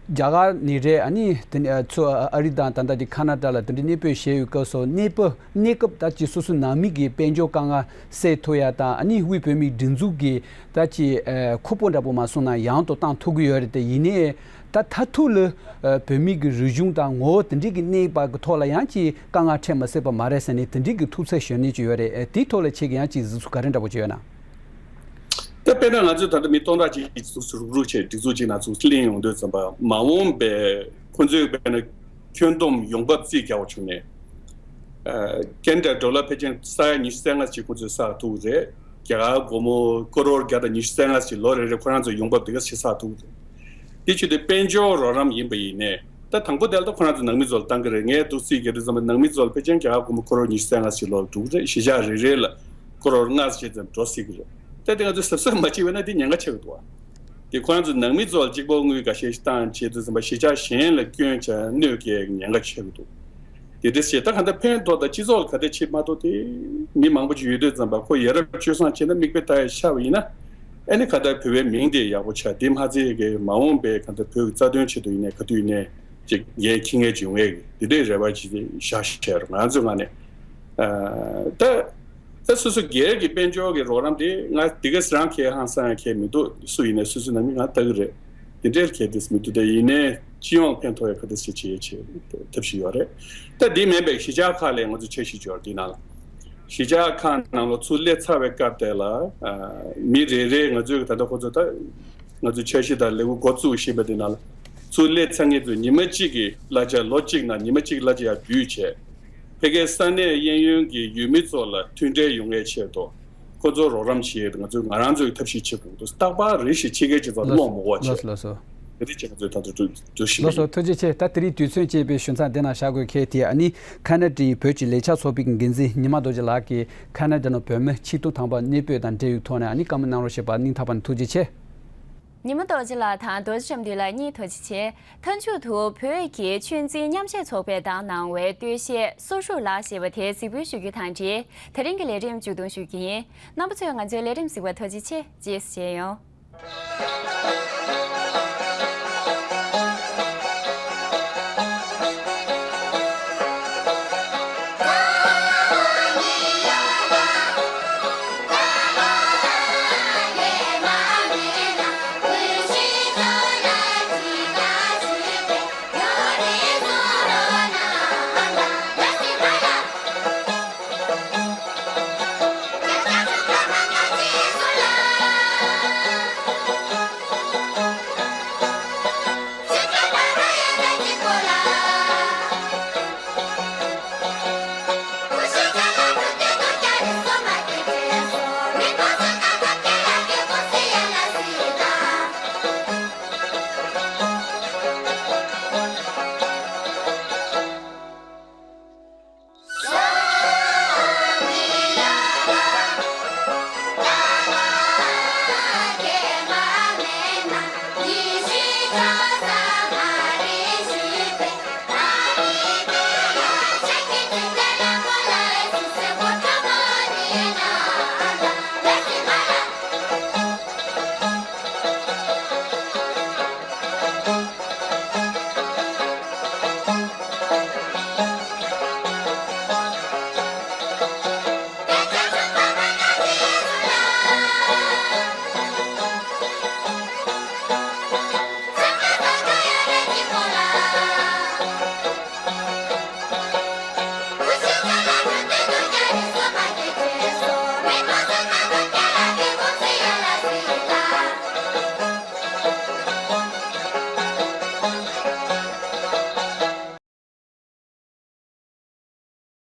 རྒྱ་གར་ནས་རེད། ཨ་ནི་དེ་ནས་ཚུར་ཨ་རི་དང་ད་ལྟ་དེ་ཁ་ན་ཌ་ལ་དེ་འདྲའི་གནས་སྤོས་བྱས་ཡོད་སྐབས་སུ་གནས་སྤོ་གནས་སྐབས་ད་ཅིག་སོ་སོའི་ནང་མི་གི་དཔལ་འབྱོར་དཀའ་ངལ་སེལ་ཐུབ་ཡ་དང་ཨ་ནི་དབུས་བོད་མིའི་སྒྲིག་འཛུགས་ཀྱི་ད་ཅིག་ཨ་ཁུར་པོ་འདྲ་པོ་མ་སོང་ན་ཡང་དུ་བཏང་ཐུབ་ཀྱི་ཡོད་རེད་དེ། ཡིན་ནའི་ད་མཐར་ཐུག་ལ་ཨ་བོད་མི་གི་རིག་གཞུང་དང་ངོ་བོ་དེ་འདྲའི་གི་གནས་བབ་ཀྱི་ཐོག་ལ་ཡང་ཅིག་དཀའ་ངལ་འཕྲད་མ་སྲིད་པ་མ་རེད་ཟེར་ནས་དེ་འདྲའི་གི་ཐུགས་འཚབ་ཞུ་མཁན་ཅིག་ཡོད་རེད། ཨ་དེའི་ཐོག་ལ་ཁྱེད་ཀྱིས་ཡང་ཅིག་གཟིགས་ཚུལ་ག་རེ་འདྲ་པོ་ཅིག་ཡོད་ན། ད་དཔེར་ན་ང་ཚོས་ད་ལྟ་མི་སྟོང་ཕྲག་གཅིག་གི་གཟུགས་སུ་རུག་རུག་བྱས་སྒྲིག་འཛུགས་གཅིག་ནང་ཚུར་གླེང་ཡོང་དུས་ཙམ་པ་མ་འོངས་པའི་ཁོ་ཚོས་དཔེར་ན་ཁྱོན་བསྡོམས་ཡོང་འབབ་རྩིས་རྒྱག་པ་བྱུང་ནས། ཨ་ཀན་ཌ་ཌོ་ལར་ཕལ་ཆེར་ས་ཡ་ཉི་ཤུ་རྩ་ལྔ་ཞིག་ཁོ་ཚོས་བསགས་ཐུབ་ཀྱི་རེད། རྒྱ་གར་སྒོར་མོ་ཀོ་རོར་བརྒྱ་དང་ཉི་ཤུ་རྩ་ལྔ་ཞིག་ལོ་རེ་རེ་ཁོ་རང་ཚོའི་ཡོང་འབབ་དེ་ག་ཞིག་བསགས་ཐུབ་ཀྱི་རེད། དེ་ཆུ་དེ་དཔལ་འབྱོར་རོགས་རམ་ཡིན་པ་ཡིན་ནས་ད་དང་པོ་དེ་ལ་ད་ཁོ་རང་ཚོ་ནང་མི་ཚོ་ལ་བཏང་གི་རེད། ངས་འདུག་རྩིས་རྒྱག་དུས་ཙམ་པ་ནང་མི་ཚོ་ལ་ཕལ་ཆེར་རྒྱ་གར་སྒོར་མོ་ཀོ་རོར་ཉི་ཤུ་རྩ་ལྔ་ཞིག་ལོ་ལ་འདུག་རེད། གཞིས་ཆགས་རེ་རེ་ལ་ཀོ་རོར་ལྔ་ཞིག་ཙམ་འགྲོ་སྲིད་ཀྱི་རེད། ད་དེ་ང་ཚོས་གཟབ་གཟབ་མ་བྱས་པ་ན་དེ་ཉེན་ཁ་ཆེ་གི་འདུག་ཨ། དེ་ཁོ་རང་ཚོ་ནང་མི་ཚོ་ལ་གཅིག་པོ་དངུལ་འགའ་ཤས་ཤིག་བཏང་བྱས་དུས་ཙམ་པ་གཞིས་ཆགས་གཞན་ལ་སྐྱོན་བྱས་གནོད་སྐྱེལ་ཉེན་ཁ་ཆེ་གི་འདུག་དེ་འདྲ་བྱས་ད་གང་ལྟར་ཕན་ཐོགས་དང་སྤྱི་ཚོགས་ལ་ག་འདྲ་བྱེད་མ་ཐུབ་དེ་མི་མང་པོ་ཅིག་ཡོད་དུས་ཙམ་པ་ཁོ་ཡ་རབས་སྤྱོད་བཟང་བྱས་ན་མིག་དཔེ་ལྟ་ཡ་ཤར་བ་ཡིན་ན། ཨ་ནི་གང་ལྟར་བོད་པའི་མིང་དེ་ཡག་པོ་ཆགས་དེ་མ་ཚད་ཀྱི་མ་འོངས་པའི་གང་ལྟར་བོད་ཀྱི་རྩ་དོན་ཆེད་དུ་ཡིན་ནའི་ག་དུས་ཡིན་ནའི་ཅིག་འགན་འཁྱེར་མཁན་ཅིག་ཡོང་ངེས་ཀྱི་དེ་འདྲའི་རེ་བ་ཅིག་བཞག་བཞག་རོགས་ང་ཚོའི་ངང་ནས། ཨ་ད། ད་སོ་སོ་སྒེར་གྱི་དཔལ་འབྱོར་གྱི་རོགས་རམ་དེ་ང་དེ་ག་སུ་རང་ཁེ་ཧང་སང་ཡ་ཁེ་མི་འདུག་སུ་ཡིན་ནའི་སོ་སོའི་ནང་མི་ང་ལྟ་གི་རེད། དེ་འདྲའི་ཁེ་དེ་མི་འདུག་ད་ཡིན་ནའི་སྤྱི་ཡོངས་ཕན་ཐོགས་ཡ་ག་དེ་སེ་བྱེད་ཡ་བྱེད་ཐབས་ཤིག་ཡོད་རེད། ད་དེ་མིན་པའི་གཞིས་ཆགས་ཁག་ལ་ང་ཚོ་འཆར་གཞི་འབྱོར་དེ་ནང་ལ། གཞིས་ཆགས་ཁག་ནང་ལ་ཚུར་སླེབས་ཚར་བའི་སྐབས་དེ་ལ་ཨ་མི་རེ་རེ་ང་ཚོའི་ད་ལྟ་ཁོ་ཚོ་ད་ང་ཚོའི་འཆར་གཞི་དང་ལས་འགུལ་འགོ་བཙུགས་བཞིན་པ་དེ་ནང་ལ་ཚུར་སླེབས་ཚར་མཁན་ཚོས་ཉི་མ་གཅིག་གི་གླ་ཆ་ལོ་གཅིག་ནང་ཉི་མ་གཅིག་གླ་ཆ་ཡར་བསྡུས་བྱས། ཕ་གིའི་ས་གནས་གཡས་གཡོན་གྱི་ཡུལ་མི་ཚོ་ལ་མཐུན་འབྲེལ་ཡོང་བའི་ཆེད་དུ་ཁོ་ཚོར་རོགས་རམ་བྱེད་ང་ཚོས་ང་རང་ཚོའི་ཐབས་ཤེས་བྱེད་དགོས་འདུག་རྟག་པར་རེ་ཞིག་ཕྱི་རྒྱལ་སྤྱི་ཚོགས་ལ་ལགས་རྨོངས་མི་དགོས་ལགས་བྱེད། ལགས་སོ། དེ་རིགས་ཀྱི་ང་ཚོས་ད་དུང་འདུ་ཞིག་ལགས་སོ། ཐུགས་རྗེ་ཆེ། ད་དེ་རིང་དུས་ཚོད་ཅེས་པའི་ཞུ་མཚམས་འདི་ན་བཞག་དགོས་ཁེལ་དེ། ཨ་ནི་ཁ་ན་ཌའི་བོད་ཀྱི་ལས་འཆར་ཚོགས་པའི་འགན་འཛིན་ཉི་མ་རྡོ་རྗེ་ལགས་ཀྱིས་ཁ་ན་ཌ་ནང་བོད་མི་ཆིག་སྟོང་ཐམ་པ་གནས་སྤོས་དང་འབྲེལ་ཡོད་ཐོག་ནས་ཨ་ནི་བཀའ་མོལ་གནང་རོགས་ཞེས་པ་སྙིང་ཐག་པ་ནས་ཐུགས་རྗེ་ཆེ། ཉི་མ་རྡོ་རྗེ་ལགས་དང་རྡོ་རྗེ་བཀྲ་མདུན་ལགས་གཉིས་ཐུགས་རྗེ་ཆེ། མཐའ་མཇུག་ཏུ་བོད་ཀྱི་ཆོས་འཛིན་མཉམ་གཞས་ཚོགས་པས་བདམས་གནང་བའི་སྟོད་གཞས་སོ་ཧྲུག་ལགས་ཞེས་པ་དེ་གཟིགས་འབུལ་ཞུ་རྒྱུ་དང་འབྲེལ་དེ་རིང་གི་ལས་རིམ་མཇུག་སྡོམ་ཞུ་རྒྱུ་ཡིན། རྣམ་པ་ཚོས་ང་ཚོའི་ལས་རིམ་གཟིགས་པར་ཐུགས་རྗེ་ཆེ། རྗེས་སུ་མཇལ་ཡོང་།